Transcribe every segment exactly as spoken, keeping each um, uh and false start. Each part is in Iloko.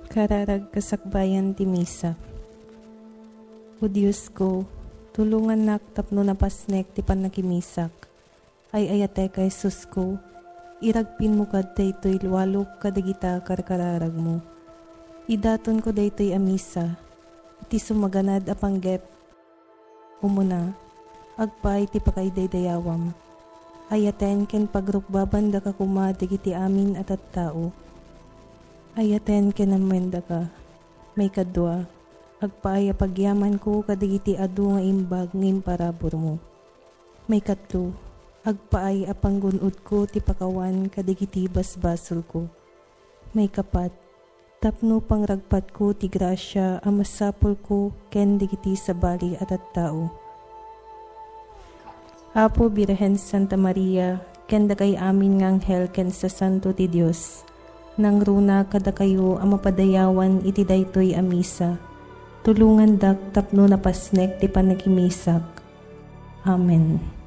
Kararag kasakbayan ti Misa. O Diosko, tulongannak tapno napasnek ti pannakimisak. Ay-ayatek a Jesusko, iragpinmo kad daytoy lualok kadagita karkararagmo. Idatonko daytoy a Misa iti sumaganad a panggep. Umuna, agpaay ti pakaidaydayawam. Ayaten ken pagrukbabandaka koma dagiti amin a tattao. Ayaten ken ammoendaka. Maikadua, agpaay a pagyamanko kadagiti adu nga imbag nga imparaburmo. Maikatlo, agpaay a panggun-odko ti pakawan kadagiti basbasolko. Maikapat, tapno pangragpatko ti grasia a masapulko ken dagiti sabali a tattao. Apo Birhen Santa Maria, ken dakay amin nga anghel ken sasanto ti Dios, nangruna kadakayo a mapadayawan iti daytoy a misa. Tulongandak tapno napasnek ti pannakimisak. Amen.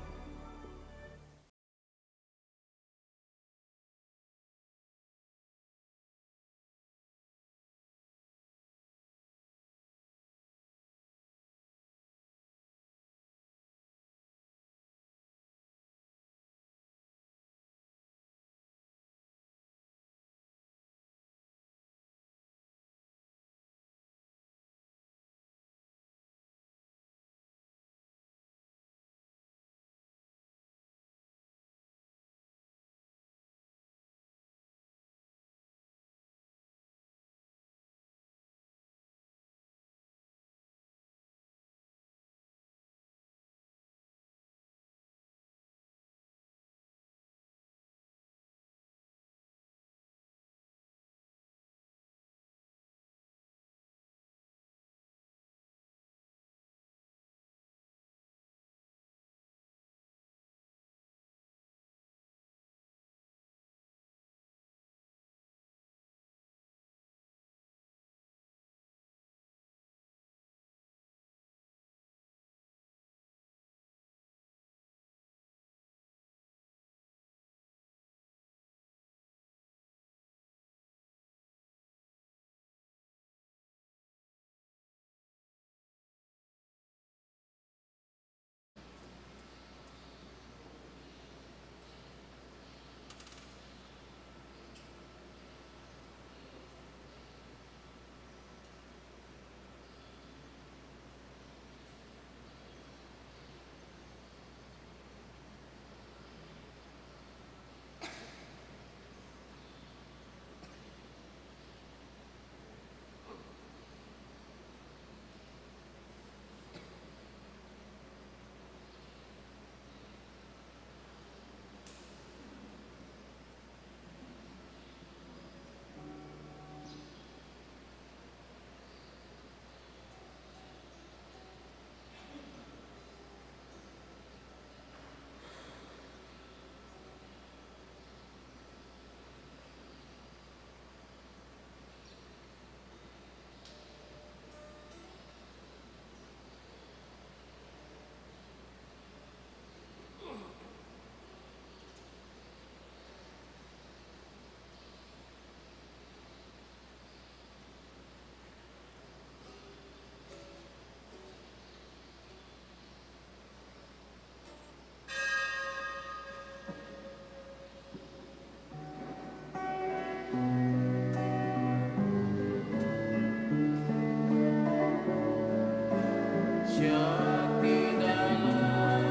Siak ti dalan,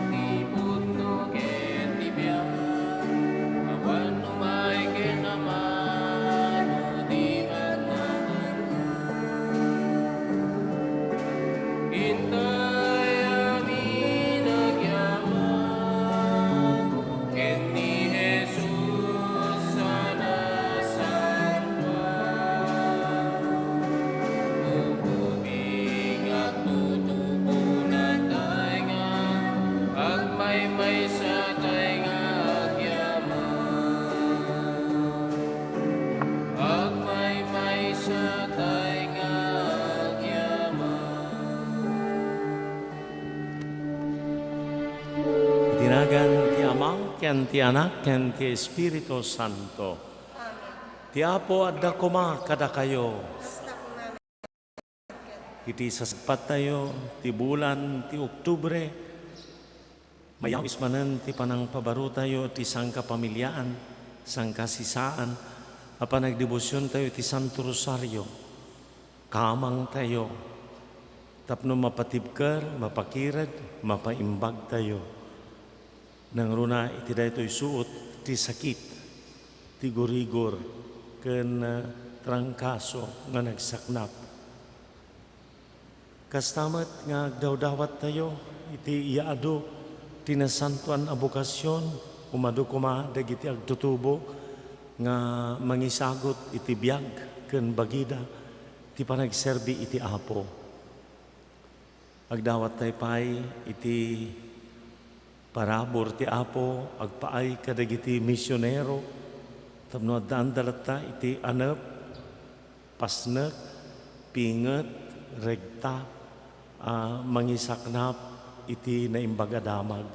ti pudno ken ti biag. Awan umay ken Ama no di agnagan. Intay amin agyaman ken ni Jesus a nasalbado. Ubing agtutubonatay nga agmaymaysatay nga agyaman. Agmaymaysatay nga agyaman. Iti nagan ti Ama, ken ti Anak, ken ti Espiritu Santo. Amen. Ti Apo adda koma kadakayo. Iti sasagpattayo ti bulan ti Oktubre, mayawis manen ti panangpabarotayo ti sangkapamiliaan, sangkasisaan a panagdebosiontayo ti Santo Rosario. Kamangtayo tapno mapatibker, mapakired, mapaimbagtayo. Nangruna iti daytoy suot ti sakit, ti gurigor, ken, eh, trangkaso nga nagsaknap. Kasta met nga agdawdawattayo iti iyaadu ti nasantoan a bokasion, umadu koma dagiti agtutubo nga mangisagut iti biag ken bagida ti panagserbi iti Apo. Agdawattayo pay iti parabur ti Apo agpaay kadagiti misionero tapno addaanda latta iti anep, pasnek, pinget, regta a mangisaknap iti Naimbag a Damag.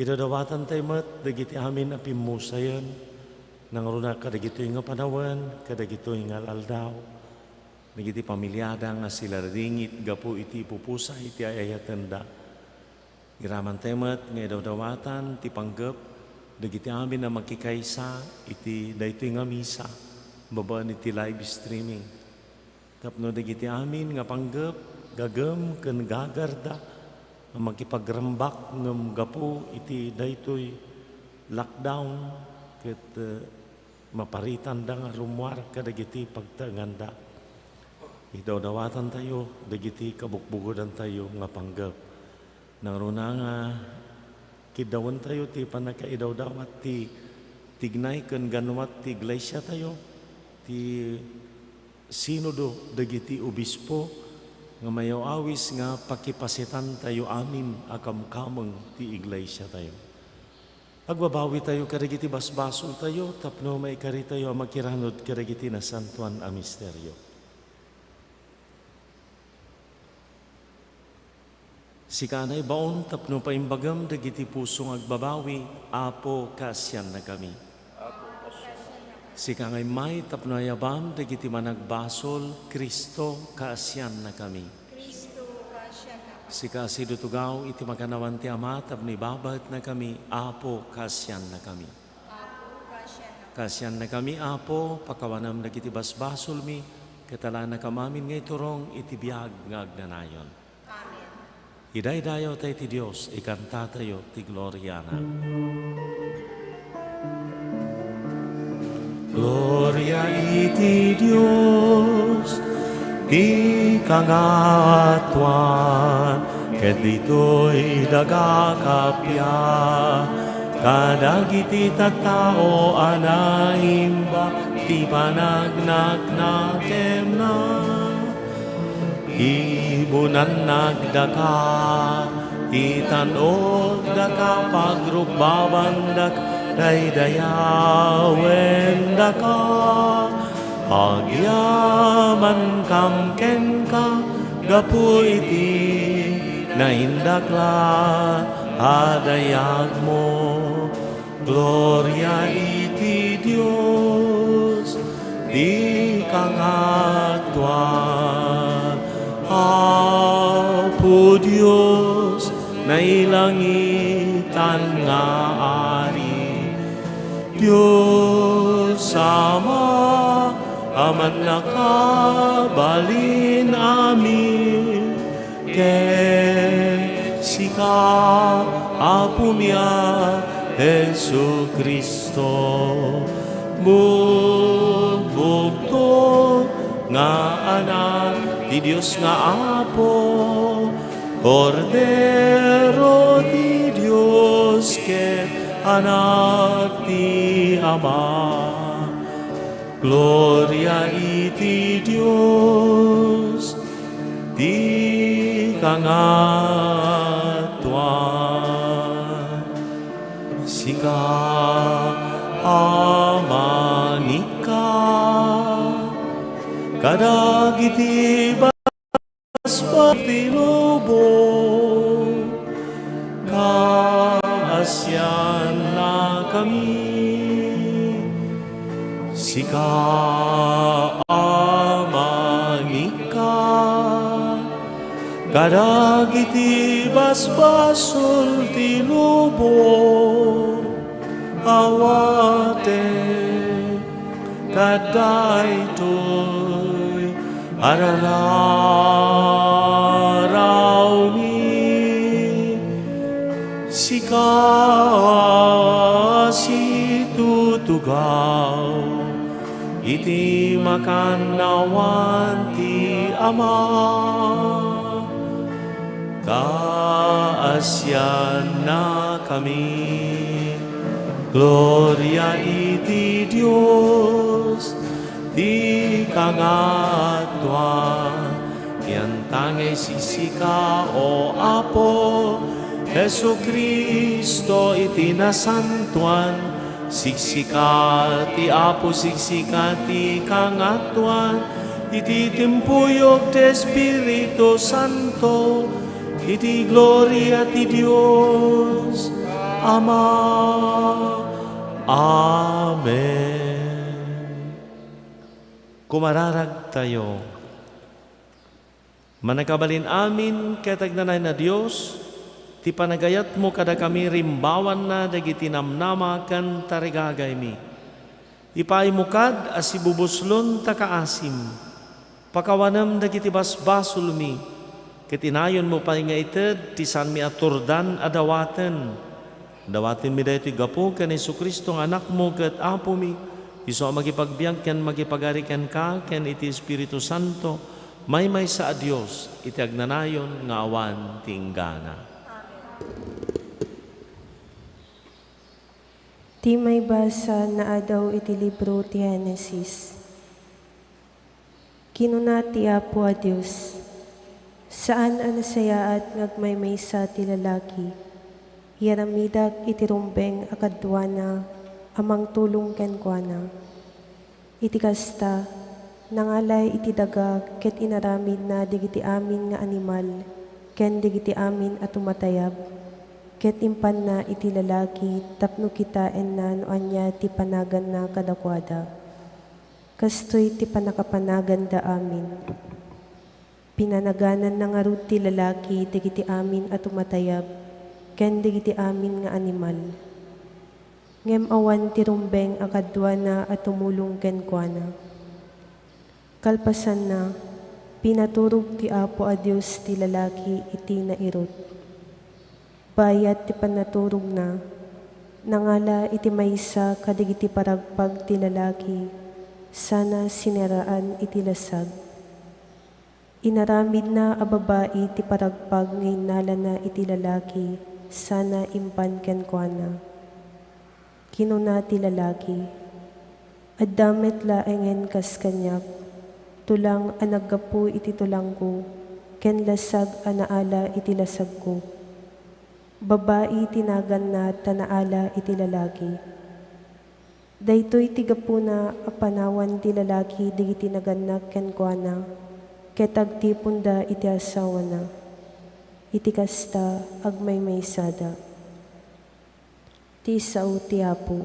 Idawdawatantayo met dagiti amin a pimmusayen, nangruna kadagitoy nga panawen, kadagitoy nga aldaw, dagiti pamiliada nga silaringit gapu iti ipupusay ti ay-ayatenda. Iramantayo met nga idawdawatan ti panggep dagiti amin a makikaysa iti daytoy nga misa babaen iti live streaming. Tapno dagiti amin nga panggep, gagem ken gagarda a makipagrambak ngem gapu iti daytoy lockdown ket, eh, maparitanda nga rummuar kadagiti pagtaenganda. Idawdawatantayo dagiti kabukbugodantayo nga panggep. Nangruna nga kiddawentayo ti pannakaidawdawat ti tignay ken ganwat ti iglesiatayo, ti sinodo dagiti obispo nga mayaw-awis nga pakipasetantayo amin a kamkameng ti iglesiatayo. Agbabawitayo kadagiti basbasoltayo tapno maikaritayo a makiranod kadagiti nasantoan a misterio. Sika naibaon tapno paimbagam dagiti puso nga agbabawi, Apo, kaasiannakami. Sika nga immay tapno ayabam dagiti managbasol, Cristo, kaasiannakami. Sika a sidutugaw iti makannawan ti Ama tapno ibabaetnakami, Apo, kaasiannakami. Kaasiannakami, Apo, pakawanam dagiti basbasolmi, ket alanakam amin nga iturong iti biag nga agnanayon. Amen. Idaydayawtayo ti Dios, ikantatayo ti gloriana. Gloria iti Dios, ti kangatoan, ket ditoy daga kappia, kadagiti tattao a naimbag ti panagnaknakemna. Ibunannakdaka, itan-okdaka, pagrukbabandaka, daydayawendaka. Agyamankam kenka gapu iti naindaklan a dayagmo. Gloria iti Dios, ti kangatoan. Apo Dios, nailangitan nga Ari, Dios Ama a mannakabalin amin, ket sika, Apomi a Jesu-Cristo, bugbugtong nga Anak ti Dios nga Apo, Kordero ti Dios ket Anak ti Ama. Gloria iti Dios, ti kangatoan. Sika a mangikka kadagiti basbasol ti lubong, kaasiannakami. Sika a mangikka kadagiti basbasol ti lubong, awatek kadaytoy a rararawmi. Sika a situtugaw iti makannawan ti Ama, kaasiannakami. Gloria iti Dios ti kangatoan. Ti antangay siksika, O Apo Jesu-Cristo, iti nasantoan. Siksika ti Apo, siksika ti kangatoan, iti timpuyog ti Espiritu Santo, iti gloria ti Dios Ama. Amen. Kumararagtayo. Mannakabalin amin ket agnanayon a Dios, ti panagayatmo kadakami rimbawanna dagiti namnama ken tarigagaymi. Ipaaymo kad a sibubuslon ta kaasim. Pakawanem dagiti basbasolmi, ket inayonmo pay nga ited ti saanmi a turdan a dawaten. Dawatenmi daytoy gapu ken Jesu-Cristo nga Anakmo ket Apomi, isu a mangipagbiag ken mangipagari kenka ken iti Espiritu Santo, maymaysa a Dios, iti agnanayon nga awan ti inggana. Ti maibasa naadaw iti libro ti Genesis. Kinuna ti Apo a Dios, "Saan a nasayaat nga agmaymaysa ti lalaki. Iyaramidak iti rumbeng a kaduana a mangtulong kenkuana." Iti kasta, nangala iti daga ket inaramidna dagiti amin nga animal ken dagiti amin a tumatayab, ket impanna iti lalaki tapno kitaenna no ania ti panaganna kadakuada. Kastoy ti pannakapanaganda amin. Pinanagananna ngarud ti lalaki dagiti amin a tumatayab ken dagiti amin nga animal. Ngem awan ti rumbeng a kaduana a tumulong kenkuana. Kalpasanna, pinaturog ti Apo a Dios ti lalaki iti nairut. Bayat ti pannaturogna, nangala iti maysa kadagiti paragpag ti lalaki, sana siniraan iti lasag. Inaramidna a babai ti paragpag nga innalana iti lalaki, sana impan kenkuana. Kinuna ti lalaki, "Adda met laengen kas kaniak, tulang a naggapu iti tulangko, ken lasag a naala iti lasagko." Babai ti naganna ta naala iti lalaki. Daytoy ti gapuna a panawan ti lalaki dagiti naganna kenkuana, ket agtiponda iti asawana. Iti kasta, agmaymaysada. Ti sao ti Apo.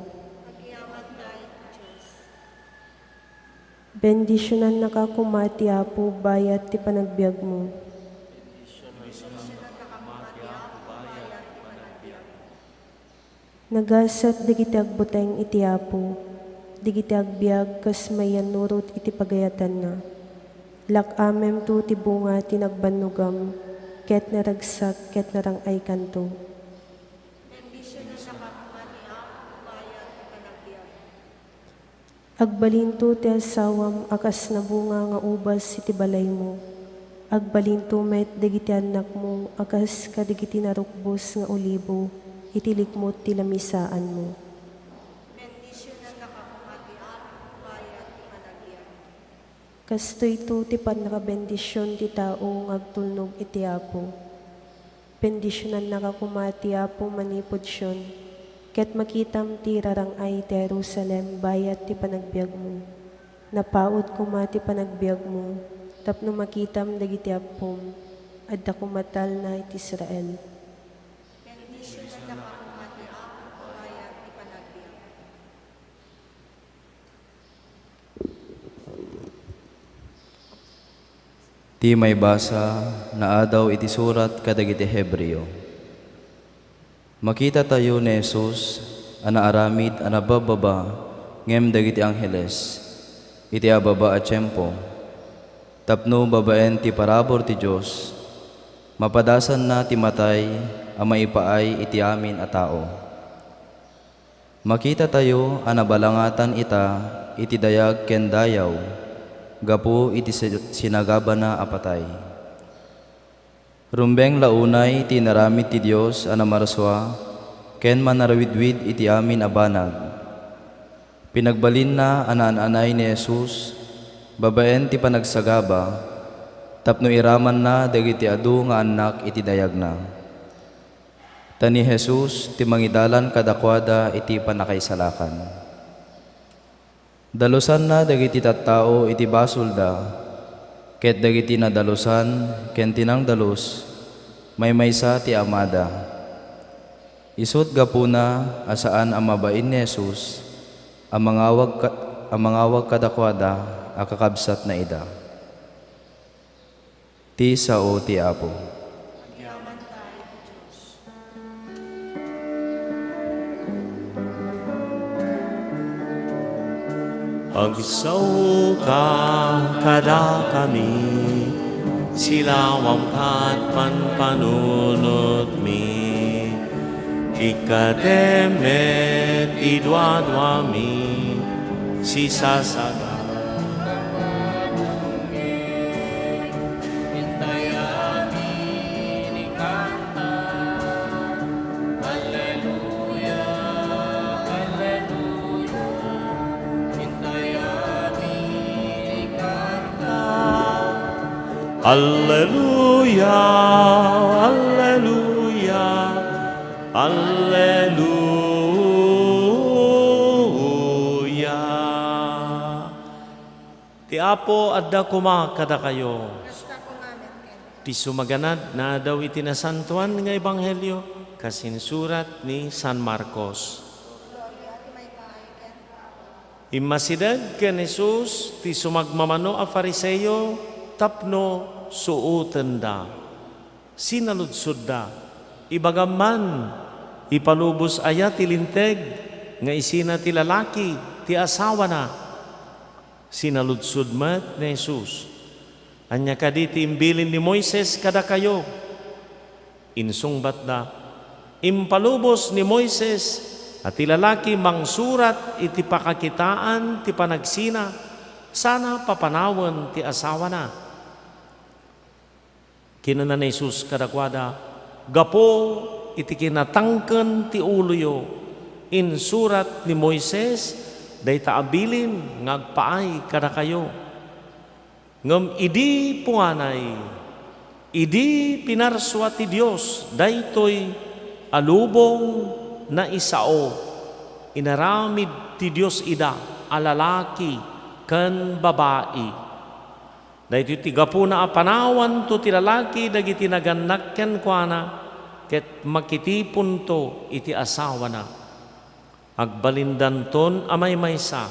Bendisionannaka koma ti Apo bayat ti panagbiagmo. Nagasat dagiti agbuteng iti Apo, dagiti agbiag kas mayannurot iti pagayatanna. Lak-amemto ti bunga ti nagbannogam, ket naragsak ket narang-aykanto. Agbalinto ti asawam a kas nabunga nga ubas iti balaymo. Agbalinto met dagiti annakmo a kas kadagiti narukbos nga olibo iti likmot ti lamisaanmo. Kastoyto ti pannakabendision ti tao nga agtulnog iti Apo. Bendisionannaka koma ti Apo manipud Sion, ket makitam ti rarang-ay ti Jerusalem bayat ti panagbiagmo. Napaut koma ti panagbiagmo tapno makitam dagiti appom, adda koma talna iti Israel. Bendisionannaka koma ti Apo bayat ti panagbiagmo. Ti maibasa naadaw iti surat kadagiti Hebreo. Makitatayo ni Jesus a naaramid a nababbaba ngem dagiti angheles iti ababa a tiempo, tapno babaen ti parabur ti Dios, mapadasanna ti matay a maipaay iti amin a tao. Makitatayo a nabalangatan ita iti dayag ken dayaw gapu iti si-, sinagabana a patay. Rumbeng la unay ti inaramid ti Dios a namarsua ken manarawidwid iti amin a banag. Pinagbalinna a naan-anay ni Jesus babaen ti panagsagaba tapno iramanna dagiti adu nga annak iti dayagna. Ta ni Jesus ti mangidalan kadakuada iti pannakaisalakan. Dalusanna dagiti tattao iti basolda, ket dagiti nadalusan ken ti nangdalus, maymaysa ti Amada. Isut' gapuna a saan a mabain ni Jesus a mangawag ka-, a mangawag kadakuada a kakabsatna ida. Ti sao ti Apo. Agsaoka kadakami, silawam kat panpanunotmi, ikkatem met ti duaduami, sisasaga. Intay amin ikanta, Alleluia, Alleluia. Intay amin ikanta, Alleluia, Alleluia, Alleluia. Ti Apo adda koma kadakayo. Kasta koma met kenka. Ti sumaganad naadaw iti Nasantoan nga Ebanghelio kas insurat ni San Marcos. Gloria ti maipaay kenka, Apo. Immasideg ken Jesus ti sumagmamano a Fariseo tapno suotenda. Sinaludsodda, "Ibagam man, ipalubos aya ti Linteg nga isina ti lalaki ti asawana?" Sinaludsod met ni Jesus, "Ania kadi ti imbilin ni Moises kadakayo?" Insungbatda, "Impalubos ni Moises a ti lalaki mangsurat iti pakakitaan ti panagsina sana papanawen ti asawana." Kinuna ni Jesus kadakuada, "Gapu iti kinatangken ti uloyo, insurat ni Moises dayta a bilin nga agpaay kadakayo. Ngem idi punganay, idi pinarsua ti Dios daytoy a lubong naisao, inaramid ti Dios ida a lalaki ken babai." Daytoy ti gapuna a panawanto ti lalaki dagiti nagannak kenkuana ket makitiponto iti asawana. Agbalindanton a maymaysa.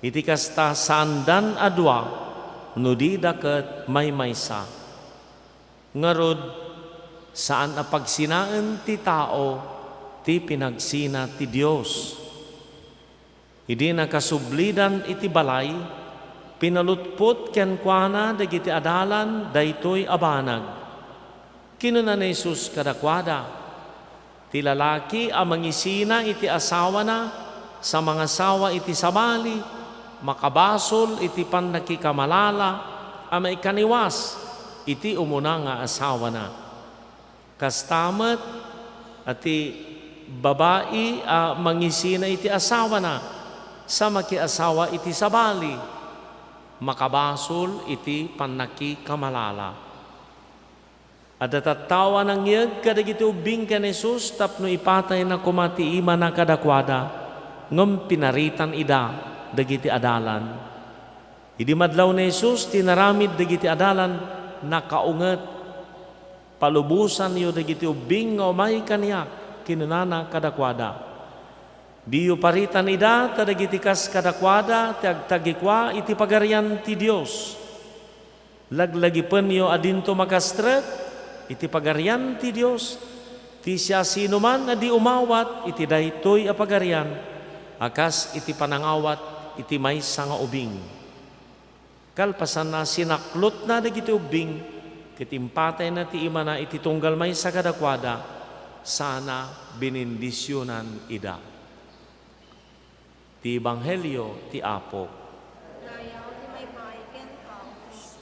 Iti kasta, saandan a dua no dida ket maymaysa. Ngarud, saan a pagsinaen ti tao ti pinagsina ti Dios. Idi nakasublidan iti balay, pinalutpot kenkuana dagiti adalan daytoy a banag. Kinuna ni Jesus kadakuada, "Ti lalaki a mangisina iti asawana sa mangasawa iti sabali, makabasol iti pannakikamalala a maikaniwas iti umuna nga asawana." Kasta met a ti babai a mangisina iti asawana sa makiasawa iti sabali, makabasol iti pannakikamalala. Adda tattao a nangyeg kadagiti ubbing ken ni Jesus tapno ipatayna koma ti imana kadakuada, ngem pinaritan ida dagiti adalan. Idi madlaw ni Jesus ti inaramid dagiti adalan, nakaunget. "Palubosanyo dagiti ubbing nga umay kaniak," kinunana kadakuada. "Diyo paritan ida, ta dagiti kas kadakuada ti agtagikua iti Pagarian ti Dios." Laglagipenyo a dinto makastret iti Pagarian ti Dios ti siasinoman a di umawat iti daytoy a pagarian a kas iti panangawat iti maysa nga ubing. Kalpasanna, sinaklotna dagiti ubbing ket impatayna ti imana iti tunggal maysa kadakuada, sana binindisionan ida. Ti Ebanghelio ti Apo. Dayaw ti maipay kenka, O Kristo.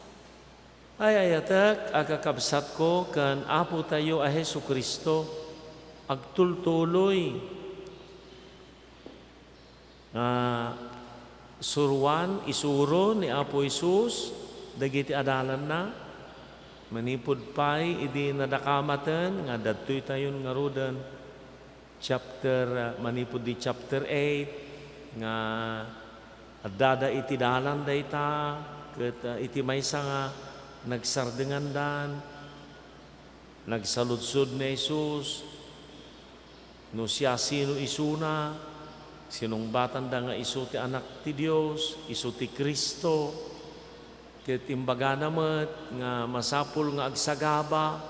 Ay-ayatek a kakabsatko ken Apotayo a Jesu-Cristo, agtultuloy nga suroan, isuro ni Apo Jesus dagiti adalanna manipud pay idi nadakamaten nga adtoytayon ngaruden chapter, ah, manipud di chapter eight, nga addada iti dalan dayta, ket, ah, iti maysa nga nagsardengandan, nagsaludsod ni Jesus no siasino isuna, sinungbatanda nga isu ti Anak ti Dios, isu ti Cristo. Ket imbagana met nga masapul nga agsagaba,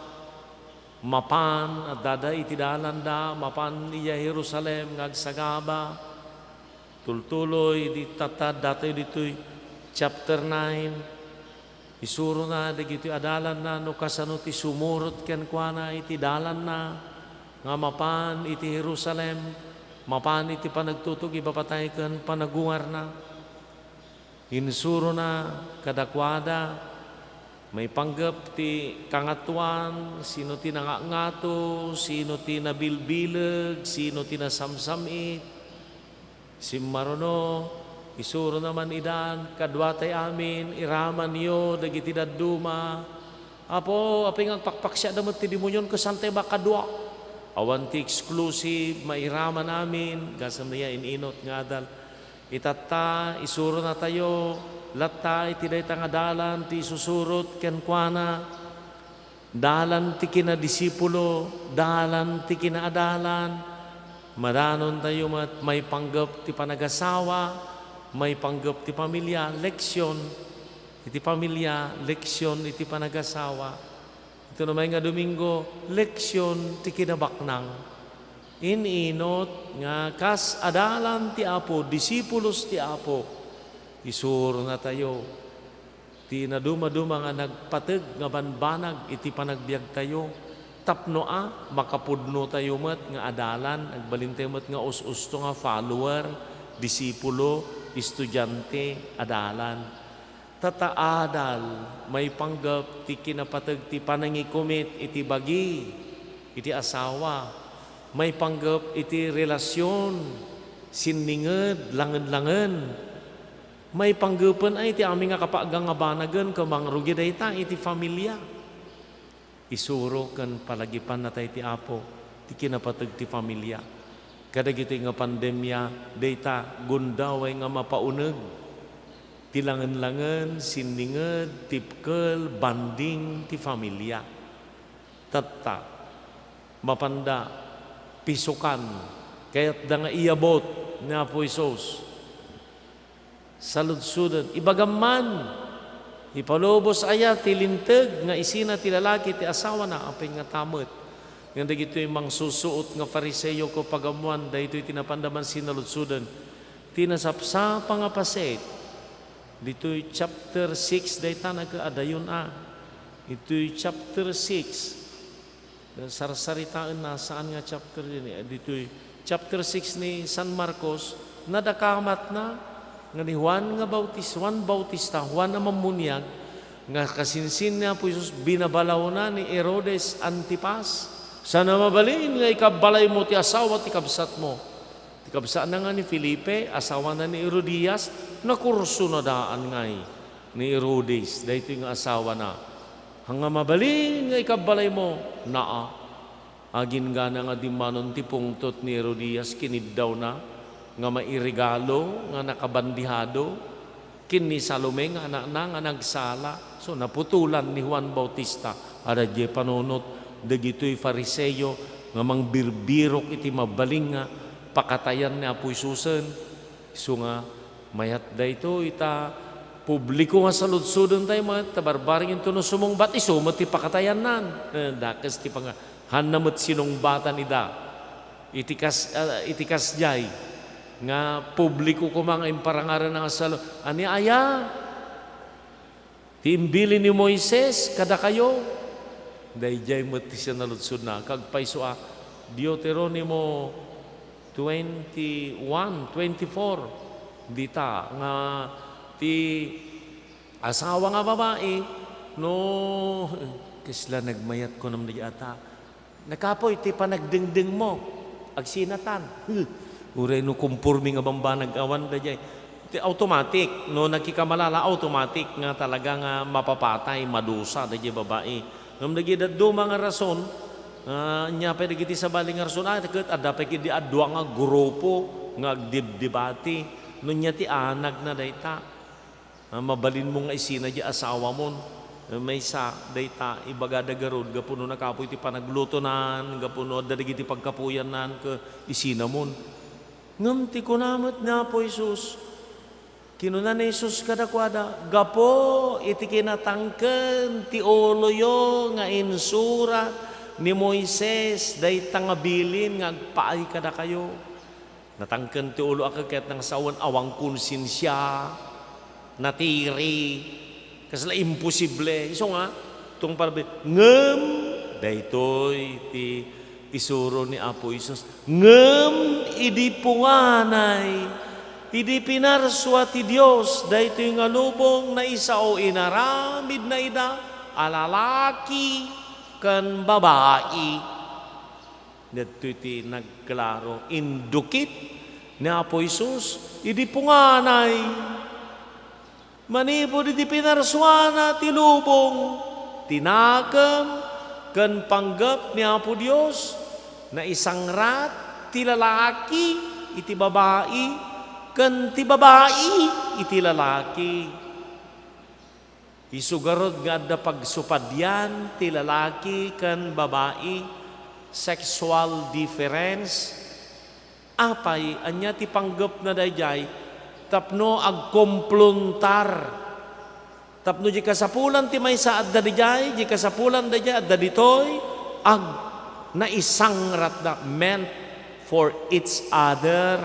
mapan, addada iti dalanda, mapan idiay Jerusalem nga agsagaba. Tultuloy, di tatta, datoy ditoy chapter nine, isurona dagitoy adalanna no kasano ti sumurot kenkuana iti dalanna nga mapan iti Jerusalem, mapan iti panagtutog ibapatay ken panagungarna. Insurona kadakuada, maipanggep ti kangatoan, sino ti nangangato, sino ti nabilbileg, sino ti nasamsam-it. Simmaruno, isurona man idan, kaduatay amin, iramanyo dagiti dadduma. Apo, apay nga agpakpaksiatda met ti demonio, kasantay makadua? Awan ti exclusive, mairaman amin, gasem dayta in-inot nga adal. Itatta, isuronatayo latta iti dayta nga dalan ti isusurot kenkuana, dalan ti kinadisipulo, dalan ti kinaadalan. Madanontayo met maipanggep ti panagasawa, maipanggep ti pamilia, leksion iti pamilia, leksion iti panagasawa. Iti umay nga Domingo, leksion ti kinabaknang. In-inot nga kas adalan ti Apo, disipulos ti Apo, isuronatayo ti nadumaduma nga nagpateg nga banbanag iti panagbiagtayo, tapno a makapudnotayo met nga adalan, agbalintayo met nga us-usto nga follower, disipulo, estudiante, adalan. Tatta adal, maipanggep ti kinapateg ti panangikumit iti bagi, iti asawa, maipanggep iti relasion, sinninged, langen-langen. Maipanggepen ay ti amin nga kapaga nga banagen ken mangrugi dayta iti familia. Isuro ken palagipannatay ti Apo ti kinapateg ti familia. Kadagitoy nga pandemia, dayta gundaway nga mapauneg ti langen-langen, sinninged, tipkel, banding ti familia. Tatta, mapanda pisukan, kayatda nga iyabut ni Apo Jesus. Saludsoden, ibagam man, ipalubos aya ti linteg nga isina ti lalaki ti asawana, apay nga ta met. Ngem dagitoy mangsusuot nga Fariseo ket pagammoan, daytoy ti napanda man sinaludsoden. Ti nasapsapa nga paset, ditoy chapter six, dayta nagkaadayon a. Itoy chapter six, sarsaritaenna, saan nga chapter din, eh, ditoy chapter six ni San Marcos, nadakamatna nga ni Juan nga Bautis-, Juan Bautista, Juan a Mammuniag, nga kasinsin ni Apo Jesus, binabalawna ni Herodes Antipas. Saan a mabalin nga ikabbalaymo ti asawa ti kabsatmo. Ti kabsatna nga ni Felipe, asawana ni Herodias, nakursona daan ngay ni Herodes, daytoy nga asawana. Haan nga mabalin nga ikabbalaymo, naa. Aginggana nga dimmanon ti pungtot ni Herodias, kiniddawna nga mairegalo nga nakabandihado ken ni Salome nga anakna nga nagsala. So, naputolan ni Juan Bautista. Adda diay panunot dagitoy Fariseo nga mangbirbirok iti mabalin nga pakatayan ni Apo Jesusen. Isu nga mayat daytoy ita Publiko nga saludsodentayo met, ta barbareng intono sumungbat, isu met ti pakatayannan. Eh, dakes ti panga-, hanna met sinungbatan ida. Iti kas-, ah, iti kasdiay nga publiko koma nga imparangarana nga salu-, ania aya? Ti imbilin ni Moises kadakayo, daydiay met ti sinaludsodna. Kagpayso a Deuteronimo twenty-one, twenty-four, dita nga ti asawa nga babai, no, kasla nagmayat ko naman di ata. Nakapoy ti panagdengdengmo, agsinatan. Huh, uray no kumpormi nga bambanag awan daydiay. Ti automatic, no nakikamalala, automatic nga talaga nga mapapatay, madusa daydiay babai. Ngem dagiti dadduma nga rason, ah, ania pay dagiti sabali nga rason, ah, ket adda pay ketdi a dua nga grupo nga agdibdibati. No ania ti anagna dayta? Ah, mabalinmo nga isina di asawamon. Ah, maysa, dayta, ibagada garud, gapu no nakapoy ti panaglutonan, gapu no adda dagiti pagkapuyannan, ket isinamon. Ngem ti kuna met ni Apo Jesus, kinuna ni Jesus kadakuada, "Gapu iti kinatangken ti uloyo nga insurat ni Moises dayta nga bilin nga agpaay kadakayo." Natangken ti ulo a ket nangasawen, awan konsensia, natiri, kasla imposible. Isu nga, tungpal-, ngem daytoy ti isuro ni Apo Jesus. Ngem idi punganay, idi pinarsua ti Dios daytoy nga lubong, naisao inaramidna ida a lalaki ken babai. Daytoy ti nagklaro, indukit ni Apo Jesus idi punganay. Manipud iti pinarsuana ti lubong, ti nakem ken panggep ni Apo Dios, naisangrat ti lalaki iti babai, ken ti babai iti lalaki. Isu garud nga adda pagsupadian ti lalaki ken babai, sexual difference. Apay, ania ti panggepna daydiay? Tapno agkumplontar. Tapno di kasapulan ti maysa adda daydiay, di kasapulan daydiay adda ditoy, ag-, naisangratda, meant for each other.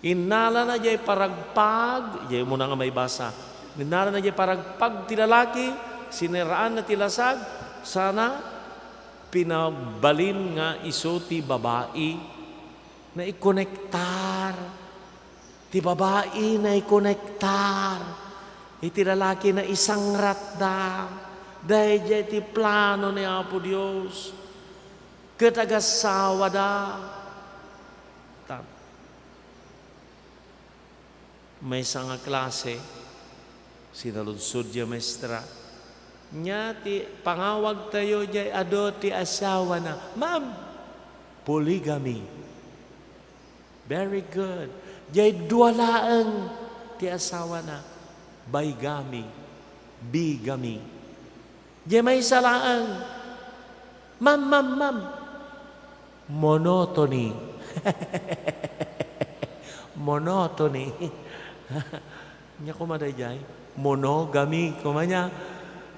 Innalana jay paragpag, jay umuna nga maibasa. Innalana jay paragpag ti lalaki, siniraanna ti lasag, sana pinabalin nga isu ti babai. Naikonektar. Ti babai naikonektar. Iti lalaki naisangratda. Daydiay ti plano ni Apo Dios. Ket agasawada. Ta-, maysa nga klase, sinaludsod diay maestra, "Nia ti pangawagtayo diay adu ti asawana?" "Ma'am, polygamy." Very good. Diay dua laeng ti asawana. Bigamy. Bigamy. Diay maysa laeng. Ma'am, ma'am, ma'am. Monotony. Monotony. Nia koma daydiay. Monogamy koma nia.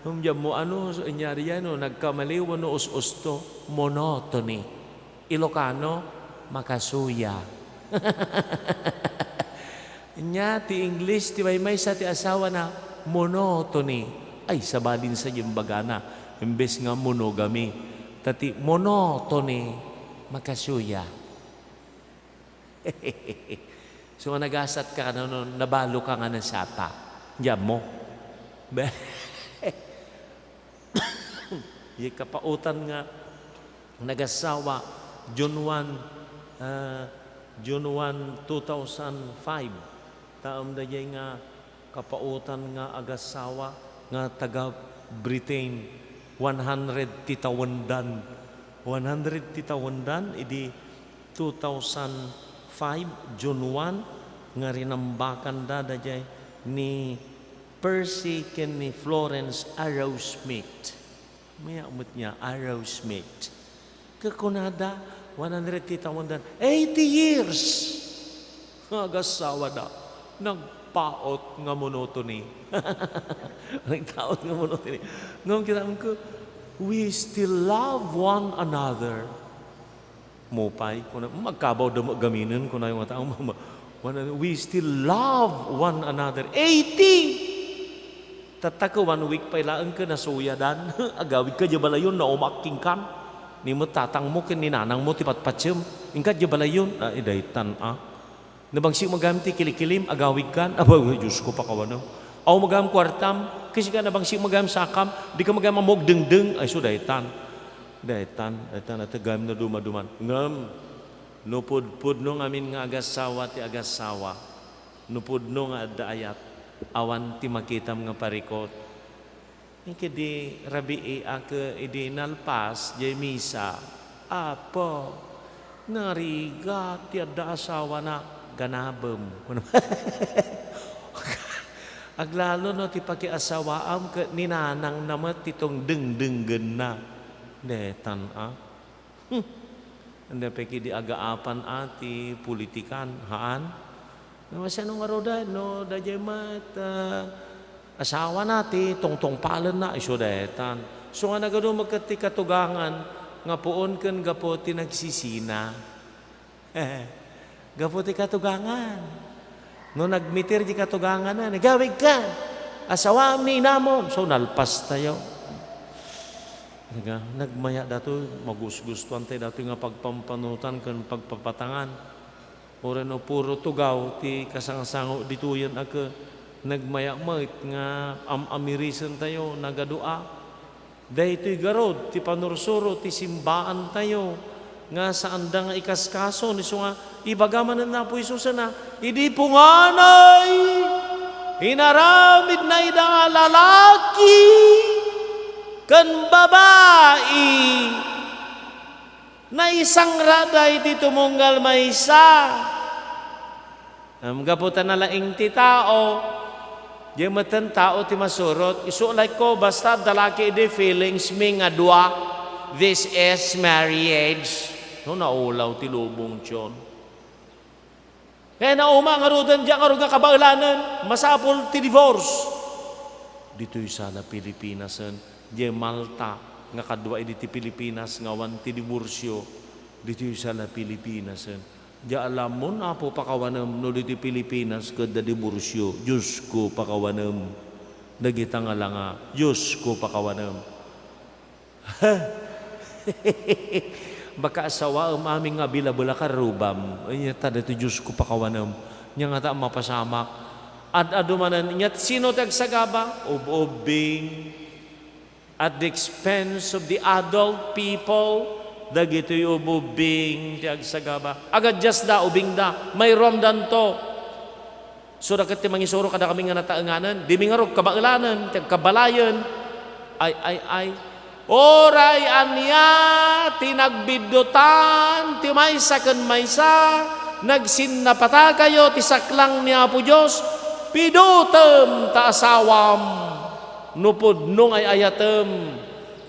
Diammo ano, nia daydiay no, nagkamali wenno us-usto. Monotony. Ilocano, makasuya. Nia ti English ti maymaysa ti asawana, monotony. Ay, sabalin sa imbagana, imbes nga monogamy. Ta ti monotony, makasuya. So, nga nagasatka, no, no, nabaloka nga nasapa. Diammo. Diay kapaotan nga nagasawa, June one, ah, June one, two thousand five. Taem daydiay nga kapaotan nga agasawa nga taga Britain, one hundred ti tawendan. One hundred ti tawendan idi two thousand five, June one, nga rinambakanda daydiay ni Percy ken ni Florence Arrowsmith. Mayat met nia, Arrowsmith. Ket kunada, one hundred ti tawendan, eighty years nga agasawada. Nagpaut nga monotony. Nagpaut nga monotony. Ngem kita ko, "We still love one another." Mupay, kuna, "Magkabaw da gaminen," kunayo nga tao. "We still love one another." Eighty! Tatta ket one week pay laeng ket nasuyadan. Agawidka diay balayon, naumak kenka. Ni met tatangmo ken ni nanangmo ti patpatiem. Inka diay balayon. Ay, daytan, a. Nabangsik mo gayam ti kilikilim, agawidkan. Aba, Diosko, pakawanem. Aw mo gayam kuartam, kasika nabangsik mo gayam sakam, dika mo gayam ammok dengdeng. Ay, so daytan. Daytan, daytan, at gayam nadumaduman. Ngem, no pudpudno ngamin nga agassawa ti agassawa, no pudno nga adda ayat, awan ti makitam nga parikut. Ket idi rabii a ket idi nalpas diay misa, "Apo, narigat ti adda asawana, ganabem." Aglalo no ti pakiasawaam ket ni nanangna met ti tungdengdenggenna. Daytan, a. Hmm. Anda pay kidi agaapan a ti politikan, haan? No, siano ngaruden, no, daydiay met, ah, asawana ti tungtungpalenna, isu daytan. Isu nga nagadu met ket ti katugangan nga puon ken gapu ti nagsisina. Gapu ti katugangan. No nagmitir di katugangan, "Nagawidka. Asawaam ni inamom." So, nalpas tayo. Naga-, nagmaya datoy, magusgustuan tayo datoy nga pagpampanutan ken pagpapatangan. Uray no puro tugaw ti kasangsango ditoyen a ke-, nagmaya met nga am-amirisen tayo, nagadua. Daytoy garud ti panursuro ti simbaan tayo nga saanda nga ikaskaso, isu nga ibaga manen ni Apo Jesus a, "Idi punganay, inaramidna ida a lalaki ken babai, naisangrada iti tumunggal maysa." Ngem gapu ta nalaing ti tao, diay metten tao ti masurot. Isu like ko, basta adda la ketdi feelings mi nga dua, this is marriage. No, naulaw ti lubong, John. Kaya nauma ngaruden, diak ngarud nga kabaelanen, masapul ti divorce. Ditoy sa la Pilipinas, en, diay Malta nga kadua idi ti Pilipinas nga awan ti diborsio. Ditoy sa la Pilipinas, en. Diak alamon, Apo, pakawanem no ditoy Pilipinas ket adda diborsio. Diosko, pakawanem. Dagita nga langa, Diosko, pakawanem. Baka asawaem amin nga bilabela karubam. Ay, ta ditoy, Diosko, pakawanem. Nia ngata mapasamak. Ad-adu manen, nia sino ti agsagaba? Ub-ubbing. At the expense of the adult people, dagitoy ub-ubbing ti agsagaba. Agadiasda, ubingda, mairuamdanto. Sura ket ti mangisuro kadakami nga nataenganen, dimi ngarud kabaelanen, ti agkabalayen. Ay, ay, ay. Uray ania ti nagbiddutan ti maysa ken maysa, nagsinnapatakayo ti saklang ni Apo Dios, pidutem ta asawam. No pudno nga ay-ayatem,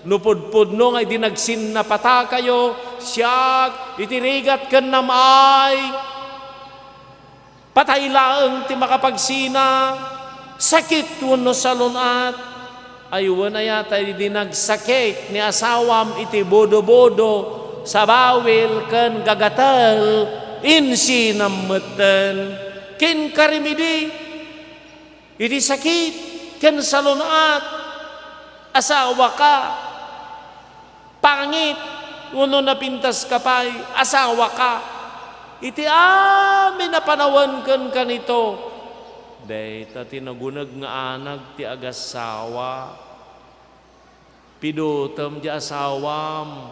no pudpudno nga idi nagsinnapatakayo, siak iti rigat ken nam-ay. Patay laeng ti makapagsina, sakit wenno salun-at. Ay wen aya ta idi nagsakit ni asawam iti bodobodo, sabawil ken gagatel, insinam metten. Ken karimidi, idi sakit ken salun-at, asawaka, pangit, wenno napintaska pay, asawaka. Iti amin a panawen ken kanito, dayta ti naguneg nga anag ti agassawa. Pidutem ti asawam.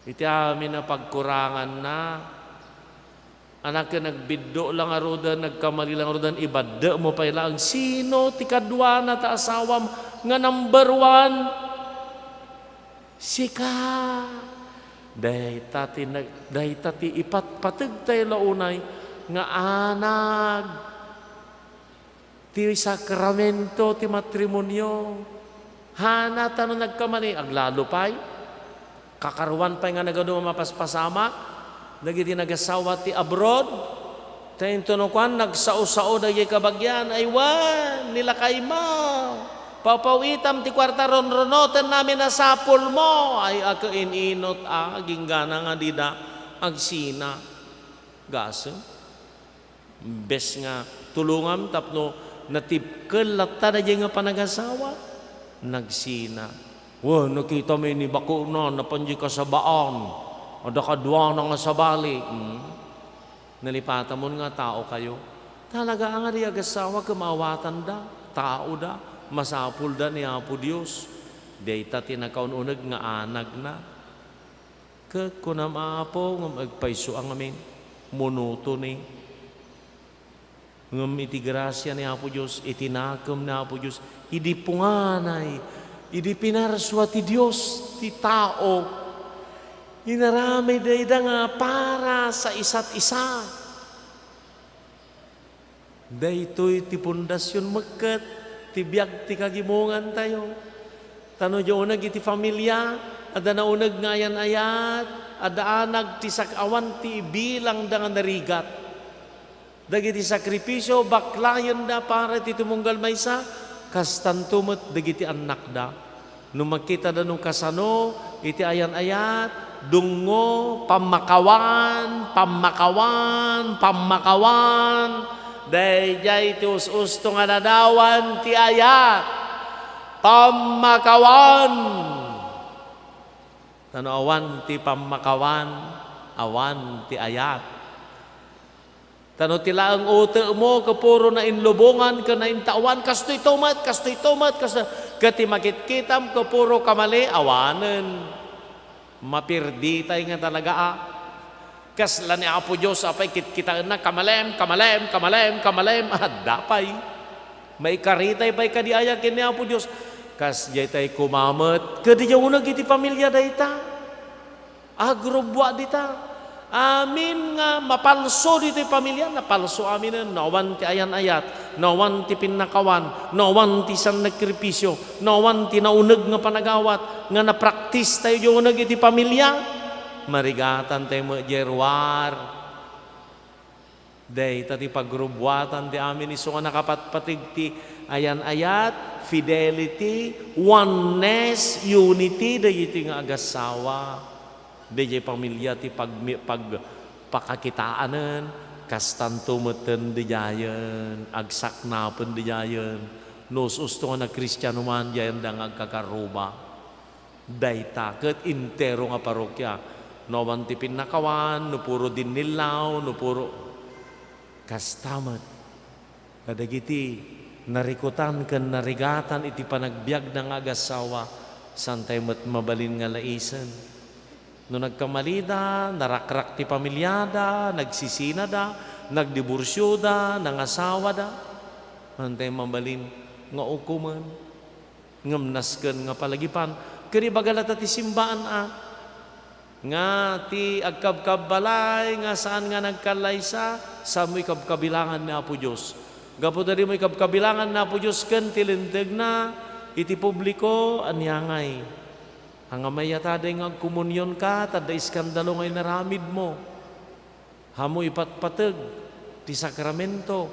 Iti amin a pagkuranganna, anak, nagbiddo la ngaruden, nagkamali la ngaruden, ibaddekmo pay laeng, sino ti kaduana ta asawam nga number one? Sika. Dayta ti nag-, dayta ti ipatpateg tayo la unay nga anag ti sakramento ti matrimonio. Hana, ta no nagkamali, aglalo pay. Kakaruan pay nga nagadu a mapaspasamak dagiti nagasawa ti abroad. Ta intono kuan, nagsao-sao dagiti kabagian, ay wen, ni lakaymo. Papawitam ti kuarta, runrunoten namin a sapulmo. Ay, akin-inot a, ginggana nga dida agsina. Gasem. Imbes nga tulongam tapno natibkel latta daydiay nga panagasawa, nagsina. Wen, nakitami ni bakuna, napan di kasabaan. Adda kaduana nga sabali. Hmm. Nalipatamon nga tao kayo. Talaga nga di agassawa, ket maawatanda. Taoda. Masapulda ni Apo Dios. Dayta ti nakaun-uneg nga anagna. Ket kunam, Apo, ngem agpayso a ngamin. Monotony. Ngem iti grasia ni Apo Dios, iti nakem ni Apo Dios, idi punganay, idi pinarsua ti Dios ti tao, inaramid dayta nga para sa isa't isa. Daytoy ti pundasion met ket ti biag ti kagimongantayo. Ta no di uneg iti familia, adda nauneg nga ayan-ayat, adda anag ti sak-, awan ti ibilangda nga narigat. Dagiti sakripisio, baklayenda para iti tumunggal maysa, kastanto met dagiti annakda. No makitada no kasano iti ayan-ayat, dungngo, pammakawan, pammakawan, pammakawan, daydiay ti us-usto nga nadawan ti ayat. Pammakawan. Ta no awan ti pammakawan, awan ti ayat. Ta no ti laeng utekmo ket puro nainlubongan ken naintaoan, kastoy to met, kastoy to met, kastoy, ket ti makitkitam ket puro kamali, awanen. Mapirditay nga talaga a. Kasla ni Apo Dios a pay kitkitaenna, kamalem, kamalem, kamalem, kamalem, adda pay. Maikaritay pay kadi aya ken ni Apo Dios. Kasdiay tay kumamet, kadi uneg iti pamilia dayta. Agrubua dita. Amin nga mapalso ditoy pamilia, napalso aminen. No awan ti ayan-ayat, no awan ti pinnakawan, no awan ti sansakripisio, no awan ti nauneg nga panagawat nga napraktis tayo di uneg iti pamilia, marigatan tayo met diay ruar. Dayta ti pagrubuatan ti amin isu nga nakapatpateg ti ayan-ayat, fidelity, oneness, unity, dagiti nga agassawa. Daydiay pamilia ti pagmi-, pagpakakitaanen, kastanto metten daydiayen, agsaknapen daydiayen. No us-usto nga nagkristiano man, daydiayenda nga agkakarruba. Dayta ket entero nga parrokia. No awan ti pinnakawan, no puro dinnillaw, no puro kasta met. Kadagiti narikutan ken narigatan iti panagbiagna nga agassawa, saantay met mabalin nga laisen. No nagkamalida, narakrak ti pamiliada, nagsisinada, nagdiborsioda, nangasawada, saantay mabalin nga ukomen. Ngem nasken nga palagipan, ket ibaga latta ti simbaan a, nga ti agkabkabbalay nga saan nga nagkallaysa, saanmo ikabkabilangan ni Apo Dios. Gapu ta dimo ikabkabilangan ni Apo Dios ken ti lintegna iti publiko, ania ngay? Ania nga mayat a dayta nga agkomunionka, ta adda iskandalo nga inaramidmo. Ammo ipatpateg ti sakramento.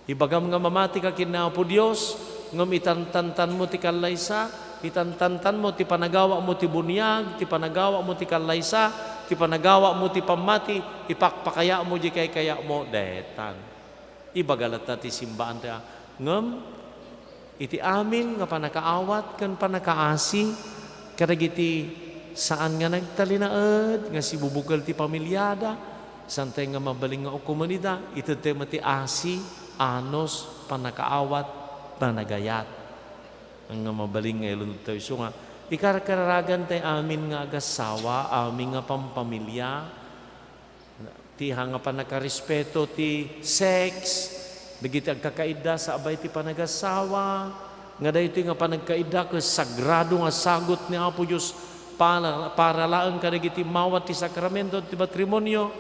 Ibagam nga mamatika ken ni Apo Dios, ngem itantantanmo ti kallaysa, itantantanmo ti panagawatmo ti buniag, ti panagawatmo ti kallaysa, ti panagawatmo ti pammati, ipakpakayatmo diay kaykayatmo, daytan. Ibaga latta ti simbaan ti a-, ngem iti amin nga pannakaawat ken pannakaasi kadagiti saan nga nagtalinaed nga sibubukel ti pamiliada, saantay nga mabalin nga ukomen ida, itedtay met ti asi, anus, pannakaawat, panagayat. Nga mabalin nga ilunod tayo isu nga ikarkararagan tay amin nga agassawa, amin nga pampamilia, ti ha nga pannakarespeto ti sex, dagiti agkakaidda sa abay ti panagassawa, nga daytoy nga panagkaidda ket sagrado nga sagut ni Apo Dios para, para laeng kadagiti mawat ti sakramento ti matrimonio.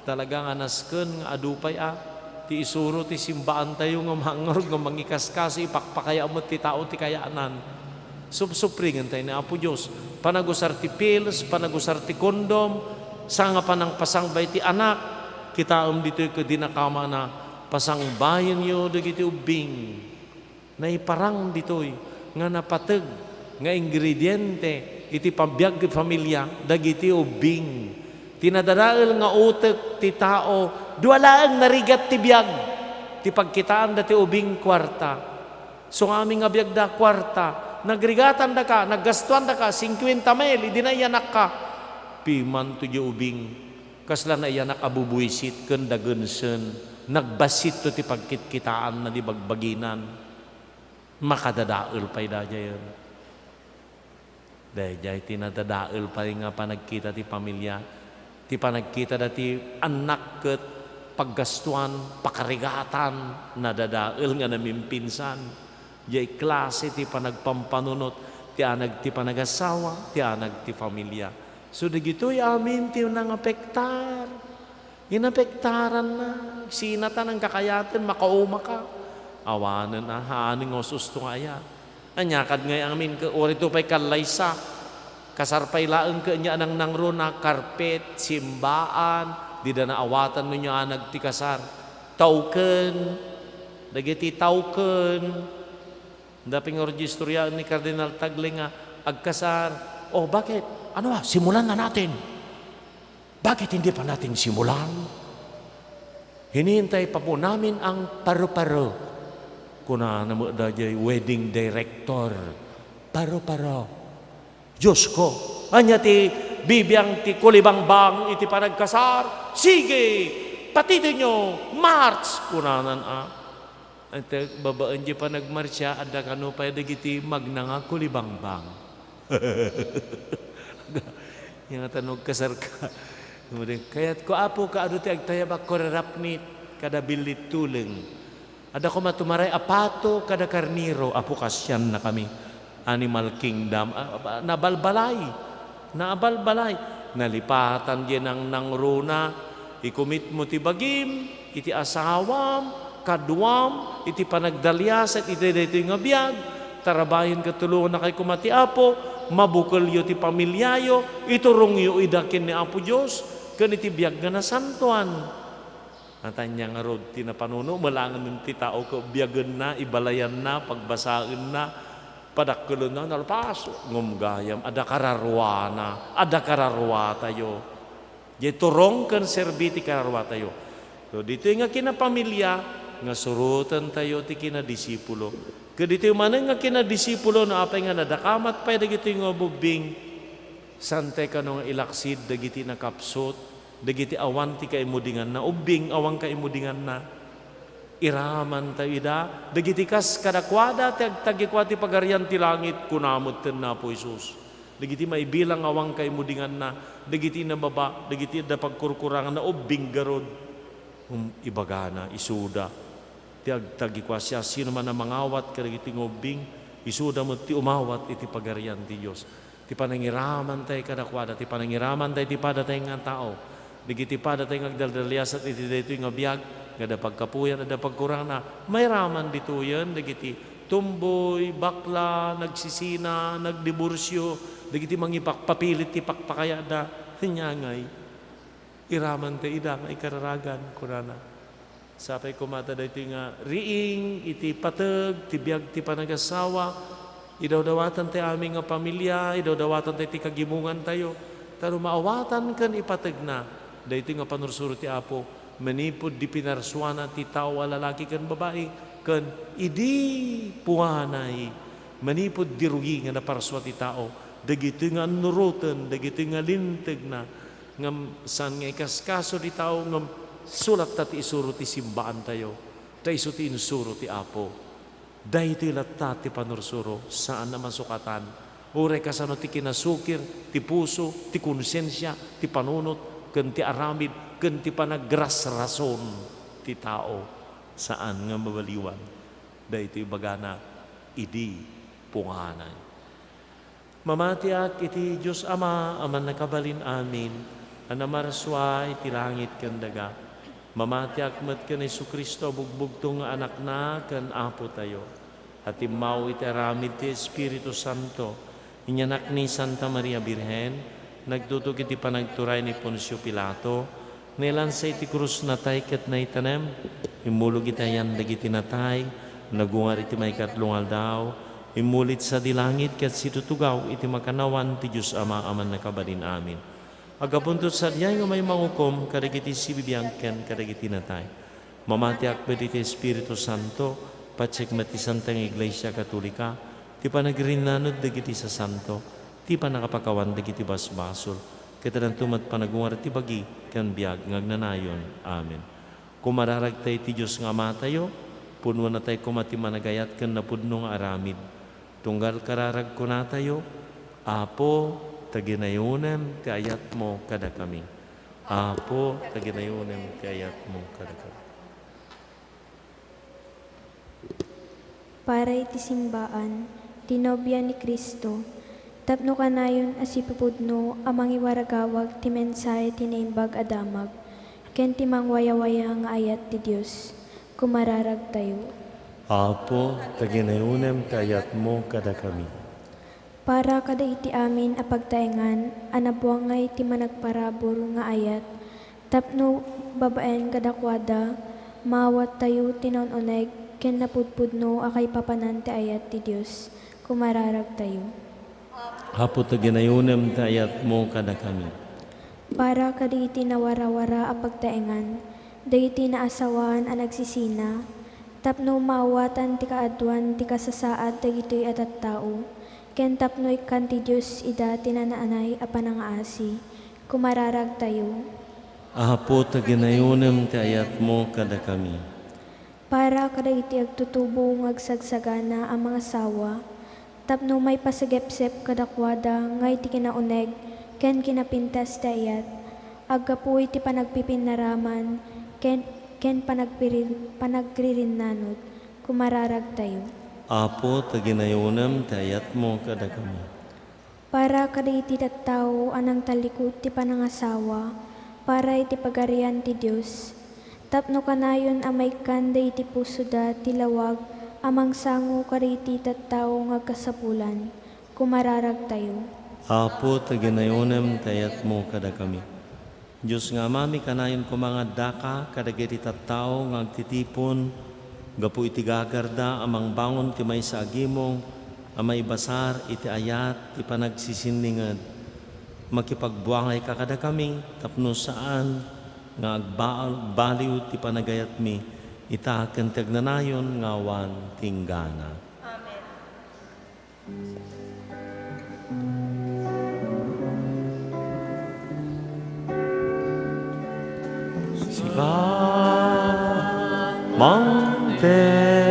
Talaga nga nasken nga adu pay a ti isuro ti simbaantayo nga mangngeg nga mangikaskasi, ipakpakaya met ti tao ti kayanan. Supsupringen tayo ni Apo Dios. Panagusar ti pills, panagusar ti kondom, sa nga panangpasangbay ti anak. Kitaem ditoy ket dina kamana, pasangbayenyo dagiti ubbing. Naiparang ditoy nga napateg nga ingrediente iti pagbiag ti familia dagiti ubbing. Ti nadadael nga utek ti tao, dua laeng narigat ti biag. Ti pagkitaanda ti ubing, kuarta. So, amin nga biagda, kuarta. Nagrigatandaka, naggastuandaka, singkuenta mil, idi naiyanakka. Pimanto diay ubing. Kasla naiyanak a bubuisit ken dagensen. Nagbasitto ti pagkitkitaanna di bagbaginan. Makadadael pay daydiayen. Daydiay ti nadadael pay nga panagkita ti pamilia. Ti panagkitada ti annak ket paggastuan, pakarigatan, nadadael nga namimpinsan. Diay klase ti panagpampanunot ti anag ti panagasawa, ti anag ti familia. So, dagitoy amin ti nangapektar. Inapektaranna. Sinatan ang kakayaten, makaumaka. Awanen a, haanen nga us-usto nga aya. Ania kad ngay amin, ke-, orito pay kallaysa. Kasar pay laeng ket ania nangnangruna, karpet, simbaan, dida naawatan no ania anag ti kasar. Tawken, dagiti tawken. Dapay nga ordistoryaan ni Cardinal Tagle nga agkasar. Oh, bakit? Ano, ah, simulan na natin. Bakit hindi pa natin simulan? Hinihintay pa po namin ang paru-paro. Kunana met daydiay wedding director, "Paru-paro. Diyos ko, ania ti bibiang ti kulibangbang iti panagkasar? Sige, patitenyo, march!" kunanan a. Ante, babaen di panagmartsia, adda kano pay dagiti magnanga kulibangbang. Ania ngata no agkasarka. Kayatko, Apo, kaadu ti agtayabak, kurerapnit, kada billit tuleng. Adda koma tumaray a pato kada karnero, Apo, kasiannakami. Animal kingdom, a, a, nabalbalay. Naabalbalay. Nalipatan diay nangnangruna. Ikumitmo ti bagim iti asawam, kaduam, iti panagdaliasat iti daytoy nga biag. Tarabayen ket tulongannakay koma ti Apo, mabukelyo ti familiayo, iturongyo ida ken ni Apo Dios, ken iti biag nga nasantoan. Ania ngarud ti napanuno, melangen ti tao ket biagenna, ibalayanna, pagbasaenna, padakkelenna, nalpas, ngem gayam, adda kararuana, adda kararuatayo. Diay turong ken serbi ti kararuatayo. So, ditoy nga kinapamilia, nga surotentayo ti kinadisipulo. Ket ditoy manen nga kinadisipulo, no apay nga nadakamat pay dagitoy nga ubbing, saantay kano nga ilaksid dagiti nakapsut, dagiti awan ti kaimudinganna, ubbing awan kaimudinganna. Iramantayo ida, dagiti kas kadakuada ti agtagikua ti Pagarian ti Langit, kuna metten ni Apo Jesus. Dagiti maibilang awan kaimudinganna, dagiti nababa, dagiti adda pagkurkuranganna, ubbing garud. Um, ibagana, isuda ti agtagikua, siasinoman a mangawat kadagiti nga ubbing, isuda met ti umawat iti Pagarian ti Dios. Ti panangiramantay kadakuada, ti panangiramantay ti padatay nga tao, dagiti padatay nga agdaldaliasat iti daytoy nga biag, nga adda pagkapuyan, adda pagkurangna, mairaman ditoyen dagiti tumboy, bakla, nagsisina, nagdiborsio, dagiti mangipakpapilit ti pakpakayatda. Ania ngay? Iramantay ida nga ikararagan, kunana. Sapay koma ta daytoy nga riing iti pateg ti biag ti panagasawa, idawdawatantay amin nga pamilia, idawdawatantay ti kagimongantayo, ta no maawatan ken ipategna daytoy nga panursuro ti Apo, manipud di pinarsuana ti tao a lalaki ken babai, ken idi puanay, manipud di rugi nga naparsua ti tao, dagitoy nga annuroten, dagitoy nga lintegna, ngem saan nga ikaskaso ti tao, ngem sulatta ti isuro ti simbaantayo, ta isu ti insuro ti Apo. Daytoy latta ti panursuro, saan a masukatan. Uray kasano ti kinasukir ti puso, ti konsensia, ti panunot, ken ti aramid, ken ti panagrasrason ti tao, saan nga mabaliwan. Daytoy ibagana, idi punganay. Mamatiak iti Dios Ama a Mannakabalin-amin, a namarsua iti langit ken daga. Mamatiak met ken Jesu-Cristo a bugbugtong nga Anakna ken Apotayo, a timmaw iti aramid ti Espiritu Santo, inyanak ni Santa Maria Birhen, nagtutog iti panagturay ni Poncio Pilato, Nailansa iti krus natay ket naitanem, immulog iti ayan dagiti natay, nagungar iti maikatlo nga aldaw, immulit sadi langit ket situtugaw iti makannawan ti Dios Ama a Mannakabalin-amin. Aggapunto sadiay nga umay mangukom kadagiti sibibiag ken kadagiti natay. Mamatiak met iti Espiritu Santo, patiek met ti Santa nga Iglesia Katolika, ti panagrinnaned dagiti sasanto, ti pannakapakawan dagiti basbasol, ket addanto met panagungar ti bagi ken biag nga agnanayon. Amen. Kumararagtay iti Dios nga Amatayo, punuannatay koma ti managayat ken napudno nga aramid. Tunggal kararag kunatayo, "Apo, taginayonem ti ayatmo kadakami." Apo, taginayonem ti ayatmo kadakami. Para iti simbaan, ti nobia ni Cristo, tapno kanayon a sipupudno a mangiwaragawag ti mensahe ti Naimbag a Damag ken ti mangwayawaya nga ayat ti Dios, kumararagtayo. Apo, taginayonem ti ayatmo kadakami. Para kadagiti amin a pagtaengan a nabuangay ti managparabur nga ayat, tapno babaen kadakuada, maawattayo ti naun-uneg ken napudpudno a kaipapanan ti ayat ti Dios, kumararagtayo. Apo, taginayonem ti ayatmo kadakami. Para kadagiti nawarawara a pagtaengan, dagiti naasawaan a nagsisina, tapno maawatan ti kaaduan ti kasasaad dagitoy a tattao, ken tapno ikkan ti Dios ida ti naan-anay a panangaasi, kumararagtayo. Apo, taginayonem ti ayatmo kadakami. Para kadagiti agtutubo nga agsagsagana a mangasawa, tapno maipasagepsep kadakuada nga iti kinauneg ken kinapintas ti ayat, aggapu iti panagpipinnaraman ken, ken panagpiri-, panagririnnanon, kumararagtayo. Apo, taginayonem ti ayatmo kadakami. Para kadagiti tattao a nangtallikud ti panangasawa, para iti Pagarian ti Dios, tapno kanayon a maikkan dagiti pusoda ti lawag a mangsango kadagiti tattao nga agkasapulan, kumararagtayo. Apo, taginayonem ti ayatmo kadakami. Dios nga Amami, kanayon koma nga addaka kadagiti tattao nga agtitipon gapu iti gagarda a mangbangon ti maysa a gimong a maibasar iti ayat ti panagsisinninged. Makipagbuangayka kadakami tapno saan nga agba-, agbaliw ti panagayatmi ita ken ti agnanayon nga awan ti inggana. Amen. Siba, mangted.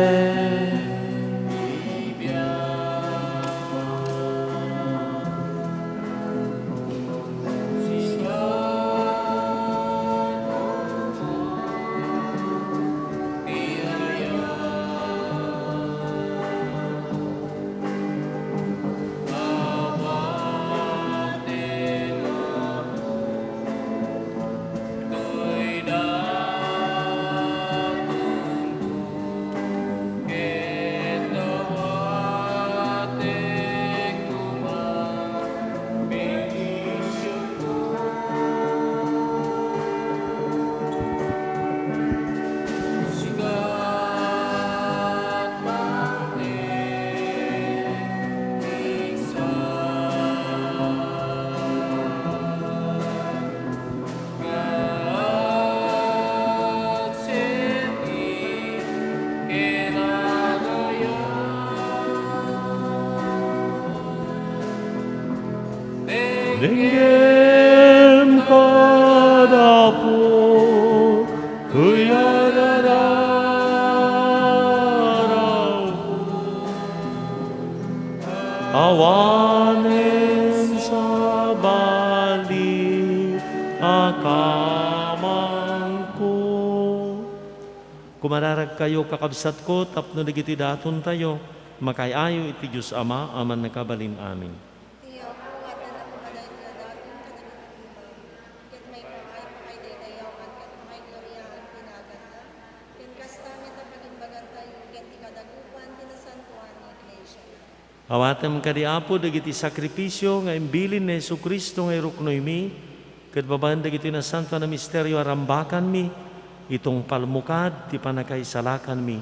Denggem kada Apo, kuyararaw. Awanen sabali a kamangko. Kumararagkayo, kakabsatko, tapno dagiti datontayo, makaay-ayo iti Dios Ama a Mannakabalin-amin. Ti Apo, adda nakumadaytoy a daton kadagiti imam, ket maipaay-pakaydaydayawkan ket makaigloriaan ti naganna, ken kasta met a pagimbagantayo ken ti kadagupan ti nasantoan nga iglesia. Awatem kadi, Apo, dagiti sakripisio nga imbilin ni Jesu-Cristo nga iruknoymi, Ket babaen dagitoy nasantoan a misterio a rambakanmi, itungpalmo kad ti pannakaisalakanmi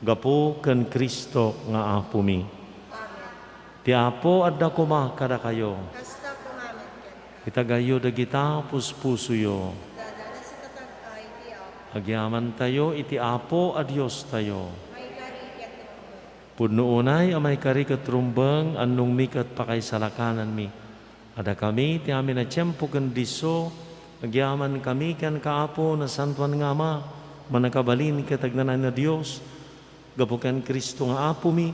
gapu ken Cristo nga Apomi. Amen. Ti Apo adda koma kadakayo. Kasta koma met kenka. Itagayo dagita puspusoyo. Dadana sikatagkay ti Apo. Agyamantayo iti Apo a Diostayo. Maikari ket rumbeng. Pudno unay a maikari ket rumbeng, annongmi ket pakaisalakananmi. Adda kami ti amin a tiempo ken disso, agyamankami kenka, Apo, Nasantoan nga Ama, Mannakabalin ket Agnanayon a Dios, gapu ken Cristo nga Apomi,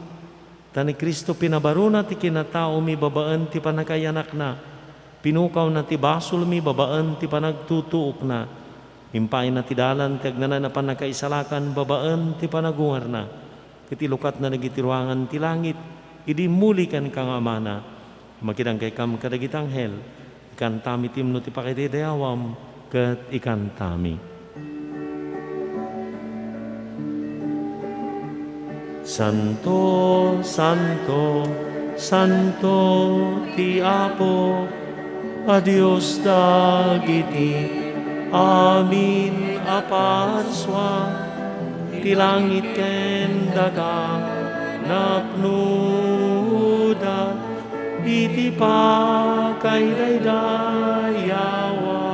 ta ni Cristo pinabarona ti kinataomi babaen ti pannakaiyanakna, pinukawna ti basolmi babaen ti panagtutuokna, impaayna ti dalan ti agnanayon a pannakaisalakan babaen ti panagungarna. Ket ilukatna dagiti ruangan ti langit idi immuli kenka nga Amana. Makidanggaykam kadagiti anghel, ikantami ti imno ti pakaidayawam, ket ikantami: Santo, santo, santo ti Apo a Dios dagiti amin a parsua. Ti langit ken daga napnoda iti pakaidaydayawa.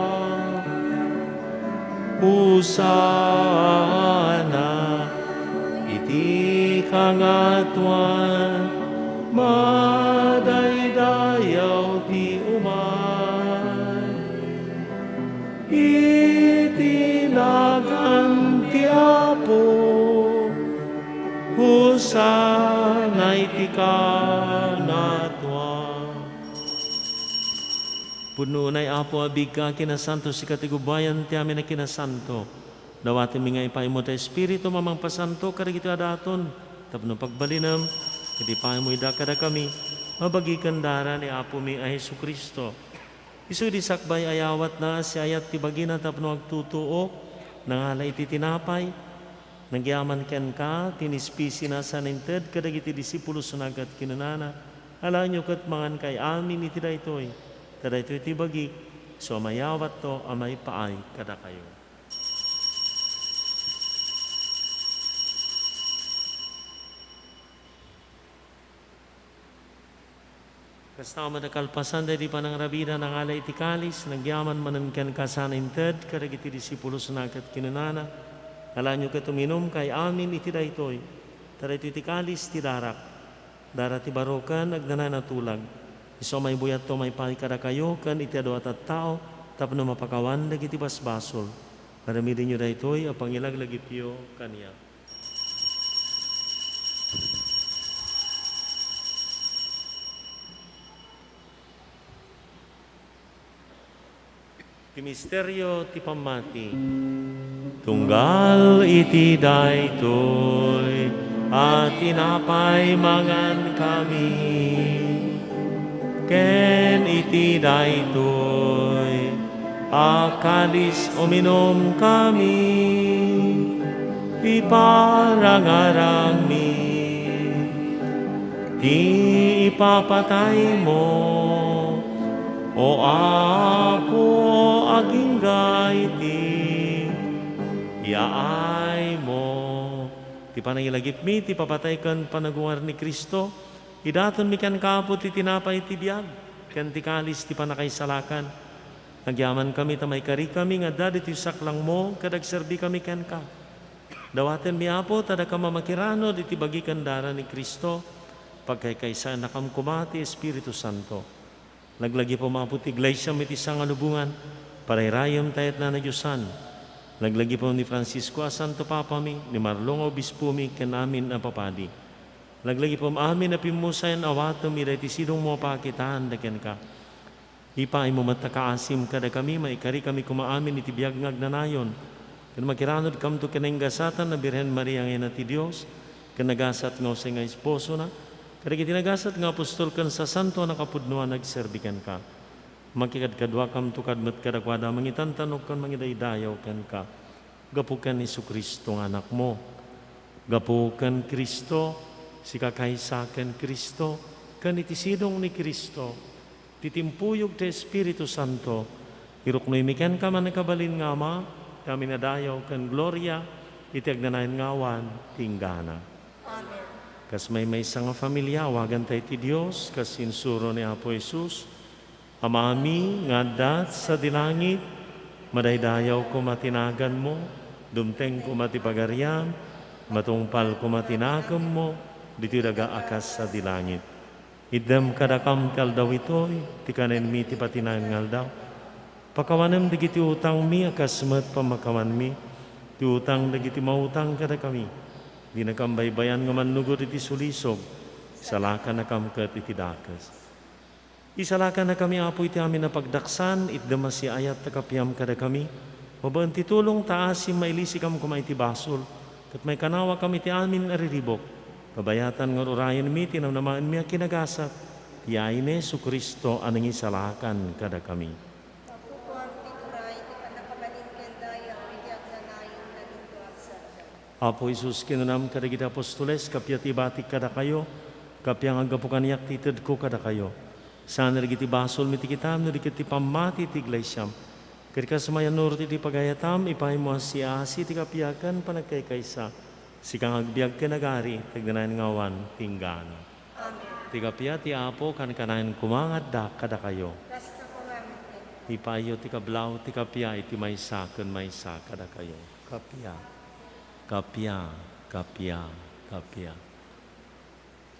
Hosanna iti kangatoan, madaydayaw ti umay iti nagan ti Apo. Hosanna iti kangatoan. Pudno unay, Apo, a biag ken a santo, sika ti gubbuayan ti amin a kinasanto. Dawatenmi nga ipaaymo ti Espiritum a mangpasanto kadagiti adaton tapno pagbalinem ket ipaaymo ida kadakami mabagi ken dara ni Apomi a Jesu-Cristo. Isu idi sakbay a yawatna, siayat ti bagina tapno agtutuok, nangala iti tinapay, nagyaman kenka, tinispisina sa inted kadagiti disipulosna ket kinunana, Alaenyo ket mangankay amin iti daytoy, ta daytoy ti bagik, isu a mayawatto a maipaay kadakayo. Kasta met a kalpasan daydi panangrabida, nangala iti kalis, nagyaman manen kenka sana inted kadagiti disipulosna ket kinunana, Alaenyo ket uminumkay amin iti daytoy, ta daytoy ti kalis ti darak, dara ti baro ken agnanayon a tulag. Isu a maibuyatto a maipaay kadakayo ken iti adu a tattao tapno mapakawan dagiti basbasol. Aramidenyo daytoy a pangilaglagipyo kaniak. Ti misterio ti pammati. Tunggal iti daytoy a tinapay mangankami, ken iti daytoy a kalis uminumkami, iparangarangmi ti ipapataymo, O Apo, agingga iti yaaymo. Ti panangilagipmi ti papatay ken panagungar ni Cristo, idatonmi kenka, Apo, ti tinapay ti biag ken ti kalis ti pannakaisalakan. Nagyamankami ta maikarikami nga adda ditoy saklangmo ket agserbikami kenka. Dawatenmi, Apo, ta dakam a makiranod iti bagi ken dara ni Cristo, pagkaykaysaennakam koma ti Espiritu Santo. Laglagipem, Apo, ti Iglesiam iti sangalubongan, parayrayem ta yatna nadiosan. Laglagipem ni Francisco a Santo Papami, ni Marlon a Obispomi, ken amin a papadi. Laglagipem amin a pimmusayan, awatem ida iti sidongmo a pakitaanda kenka. Ipaaymo met ta kaasim kadakami, maikarikami koma amin iti biag nga agnanayon, ket makiranodkamto ken naingasatan a Birhen Maria nga Ina ti Dios, ken nagasat nga Jose nga esposona, kadagiti nagasat nga apostol ken sasanto a nakapudno a nagserbi kenka. Makikadkaduakamto kad met kadakuada a mangitantanok ken mangidaydayaw kenka. Gapu ken Jesu-Cristo nga Anakmo. Gapu ken Cristo, sika kaysa ken Cristo, ken iti sidong ni Cristo, ti timpuyog ti Espiritu Santo, Iruknoymi kenka, mannakabalin nga Ama, ti amin a dayaw ken gloria iti agnanayon nga awan ti inggana. Amen. Kas maymaysa nga familia, awagantayo ti Dios, kas insuro ni Apo Jesus, Amami nga adda sadi langit, madaydayaw koma ti naganmo, dumteng koma ti pagariam, matungpal koma ti nakemmo, ditoy daga a kas sadi langit. Itdem kadakam ti aldaw itoy, ti kanenmi ti patinayon nga aldaw. Pakawanem dagiti utangmi a kas met pammakawanmi ti utang dagiti mautang kadakami. Dinakam baybay-an nga mannugod iti sulisog, isalakannakam ket iti dakes. Isalakannakami, Apo, iti amin a pagdaksan, itdem a siaayat ta kapiam kadakami. Babaen ti tulong ta asim, mailisikam koma iti basol, ket maikanawakam iti amin a riribuk. Kabayatan nga ur-urayenmi ti namnamaenmi a kinagasat, ti yaay ni Jesu-Cristo a nangisalakan kadakami. Mapupuam ti turay ti pannakabalin ken dayang iti agnanayon nga agserbi. Apo Jesus, kinunam kadagiti apostoles, kappia ti ibatik kadakayo, kappia nga aggapu kaniak ti itedko kadakayo. Saan dagiti basolmi ti kitam, no di ket ti pammati ti iglesiam. Ket kas mayannurot iti pagayatam, ipaymo a siasi ti kappia ken panagkaykaysa. Sika nga agbiag ken agari, ti agnanayon nga awan ti inggana. Amen. Ti kappia ti Apo, kankanayon koma nga adda kadakayo. Kasta koma met kenka. Ipaayyo ti kablaw ti kappia iti maysa ken maysa kadakayo. Kappia. Kappia, kappia, kappia.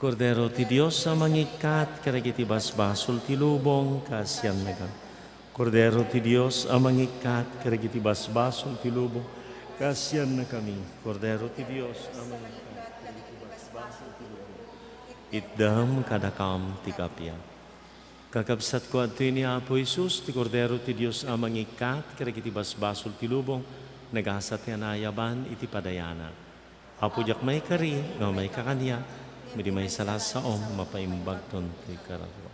Kordero ti Dios a mangikkat kadagiti basbasol ti lubong, kaasiannakami. Kordero ti Dios a mangikkat kadagiti basbasol ti lubong, kaasiannakami. Kordero ti Dios a mangikkat kadagiti basbasol ti lubong, itdem kadakam ti kappia. Kakabsatko, adtoy ni Apo Jesus, ti Kordero ti Dios a mangikkat kadagiti basbasol ti lubong, nagasat ti anayaban iti padayana. Apo, diak maikari nga umayka kaniak, idi maysa la a saom, mapaimbagton ti kararua.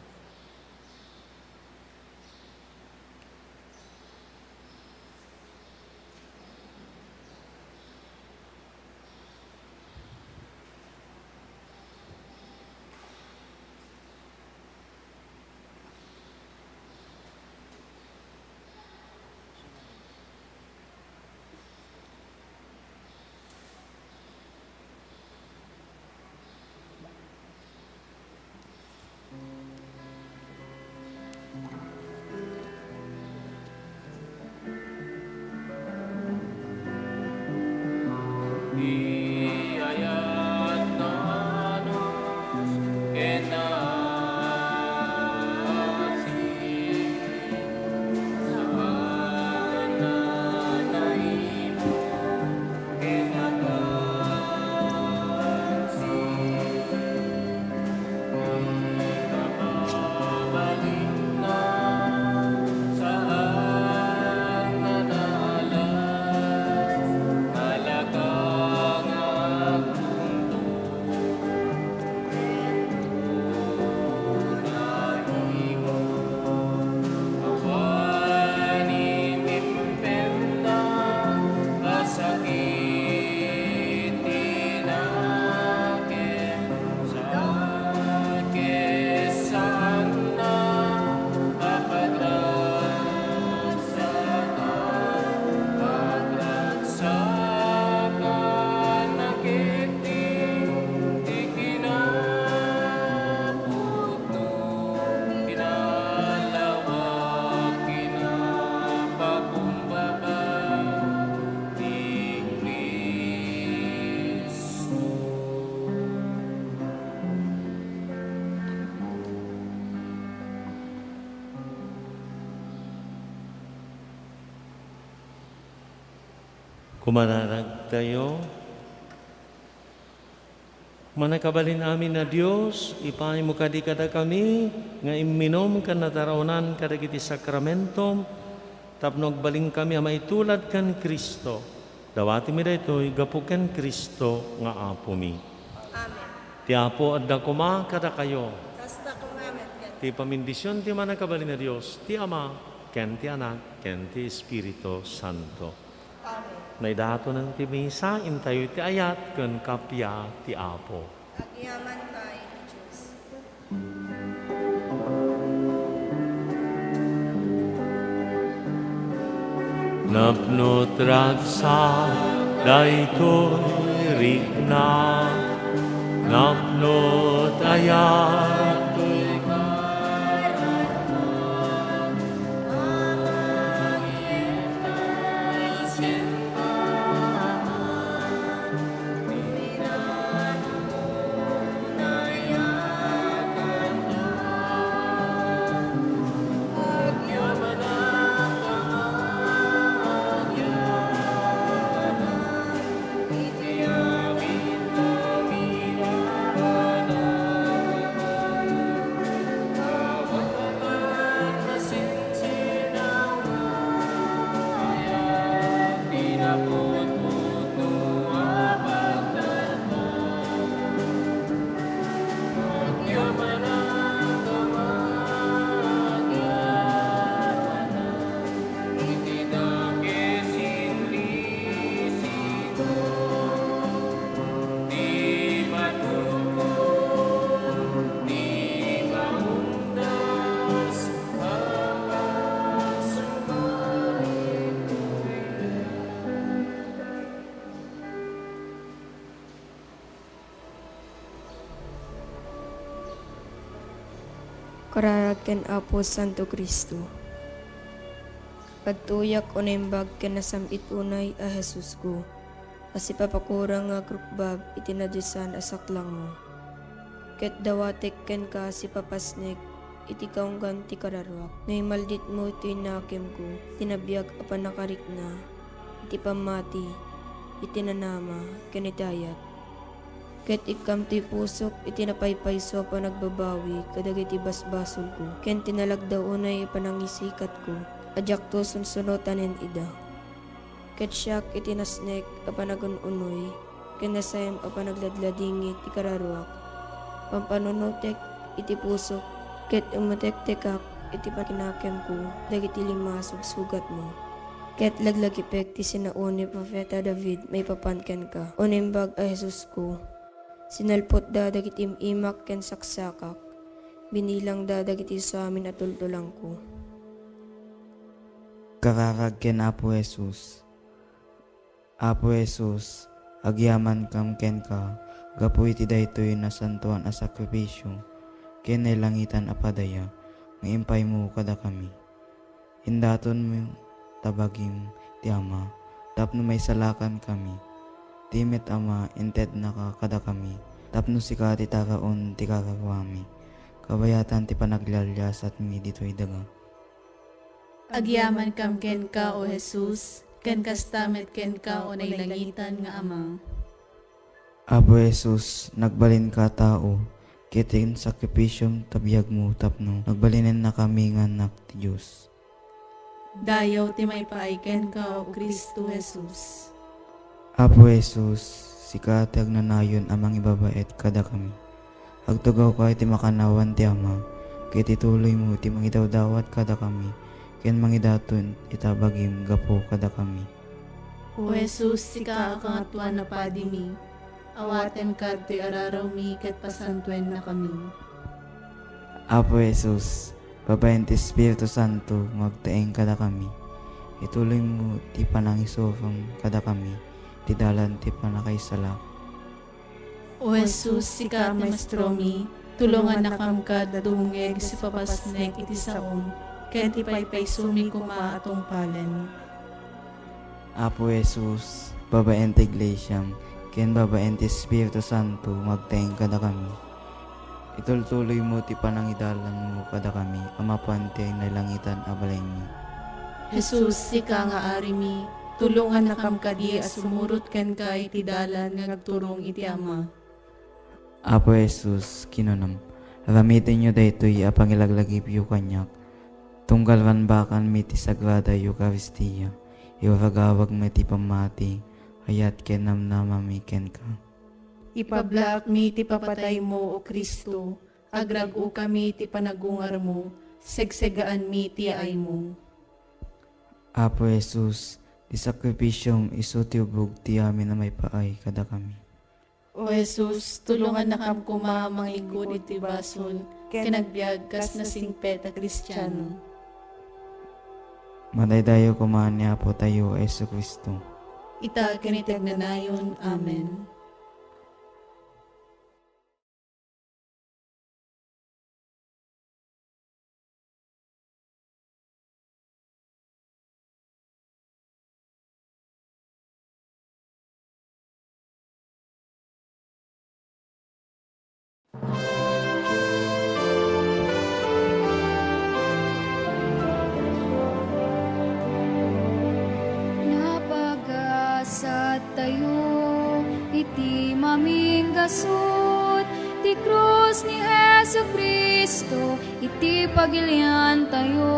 Kumararagtayo. Mannakabalin amin a Dios, ipaymo kadi kadakami nga imminum ken nataraonan kadagiti sakramentom tapno agbalinkami a maitulad ken Cristo. Dawatimi daytoy gapu ken Cristo nga Apomi. Amen. Ti Apo adda koma kadakayo. Kasta koma met ken. Ti pamindision ti Mannakabalin a Dios, ti Ama, ken ti Anak, ken ti Espiritu Santo. Amen. Naidatonen ti misa, intayo ti ayat ken kappia ti Apo. Agyamankami, Dios. Napno't ragsak daytoy rikna, napno't ayat Kararag ken Apo Santo Cristo. Agtuyak o naimbag ken nasam-it unay a Jesusko, a sipapakurang nga agrukbab iti nadiosan a saklangmo. Ket dawatek kenka sipapasnek iti kaunggan ti kararuak. No imalditmo iti nakemko, iti nabiag a pannakarikna, iti pammati, iti nanama, ken iti ayat. Ket ikkam ti pusok iti napaypayso a panagbabawi kadagiti basbasolko, ken ti nalagda unay a panangisikatko a diakto sunsunotanen ida. Ket siak iti nasnek a panagun-unoy ken nasayam a panagladladingit ti kararuak, pampanunotek iti pusok, ket umetektekak iti pakinakemko dagiti lima a sugsugatmo. Ket laglagipek ti sinaon ni Profeta David maipapan kenka, O Naimbag a Jesusko. Sinalpotda dagiti im-imak ken saksakak, binilangda dagiti isu amin a tultulangko. Kararag ken Apo Jesus. Apo Jesus, agyamankam kenka gapu iti daytoy nasantoan a sakrifisio ken nailangitan a padaya nga impaymo kadakami. Indatonmo ta bagim ti Ama tapno maisalakankami. Ti met Ama, intednaka kadakami tapno sika ti taraon ti kararuami, kabayatan ti panaglialiasatmi ditoy daga. Agyamankam kenka, O Jesus, ken kasta met kenka, O nailangitan nga Ama. Apo Jesus, nagbalinka a tao, ket insakrifisiom ta biagmo tapno nagbalinennakami nga annak ti Dios. Dayaw ti maipaay kenka, O Cristo Jesus. Apo Jesus, sika ti agnanayon a mangibabaet kadakami. Agtugawka iti makannawan ti Ama, ket ituloymo ti mangidawdawat kadakami, ken mangidaton ita bagim gapu kadakami. O Jesus, sika a Kangatoan a Padimi, awatenka ditoy ararawmi ket pasantuennakami. Apo Jesus, babaen ti Espiritu Santo nga agtaeng kadakami, ituloymo ti panangisurom kadakami ti dalan ti pannakaisalak. O Jesus, sika a Maestromi, tulongannakam kad dumngeg sipapasnek iti saom, ken ti paypaysomi koma a tungpalen. Apo Jesus, babaen ti Iglesiam, ken babaen ti Espiritu Santo nga agtaeng kadakami, itultuloymo ti panangidalanmo kadakami a mapan ti nailangitan a balaymi. Jesus, sika nga Arimi, tulongannakam kadi a sumurot kenka iti dalan nga agturong iti Ama. Apo Jesus, kinunam, aramidenyo daytoy a pangilaglagipyo kaniak, tunggal ranbakanmi ti Sagrada Eukaristia, iragawagmi ti pammati, ayat ken namnamami kenka. Ipablaakmi ti papataymo, O Cristo, agrag-okami ti panagungarmo, segsegaanmi ti yaaymo. Apo Jesus, ti sakrifisiom isu ti ubog ti amin a maipaay kadakami. O Jesus, tulongannakam koma a manglingkud iti basol ken agbiag kas nasingpet a Kristiano. Madaydayaw koma ni Apotayo a Jesu-Cristo. Ita ken iti agnanayon. Amen. Napagasat tayo iti maminggasut ti krus ni Jesu-Cristo iti pagilian tayo.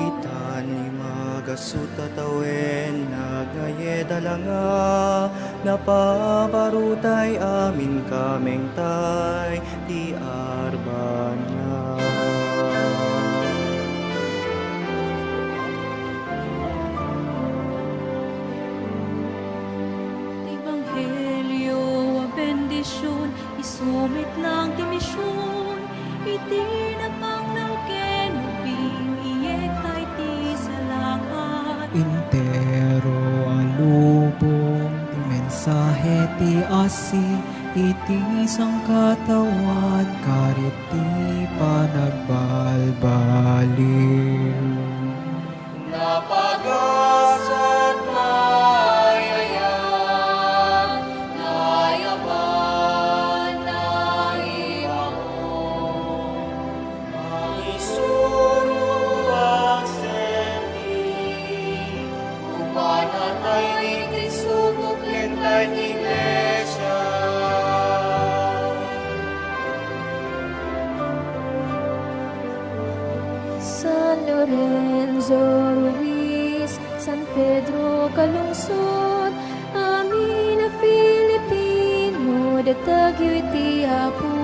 Itan ni magasut a tawen, nagngayed a langa, napabarutay amin kamengtay ti arbanna. Ti ebanghelio a bendision, isu met lang ti mision, iti napanglaw ken ubing, iyegta iti salakan. Entero a lubong ti mensahe ti asi iti sangkataoan, karit ti panagbalbaliw. Napagasat nga ay-ayat, nga ayaban, naibaon, mangisuro a serbi, upanatayo iti subok ken ti iglesia. San Lorenzo Ruiz, San Pedro Calungsod, amin a Filipino, datagyo iti Apo.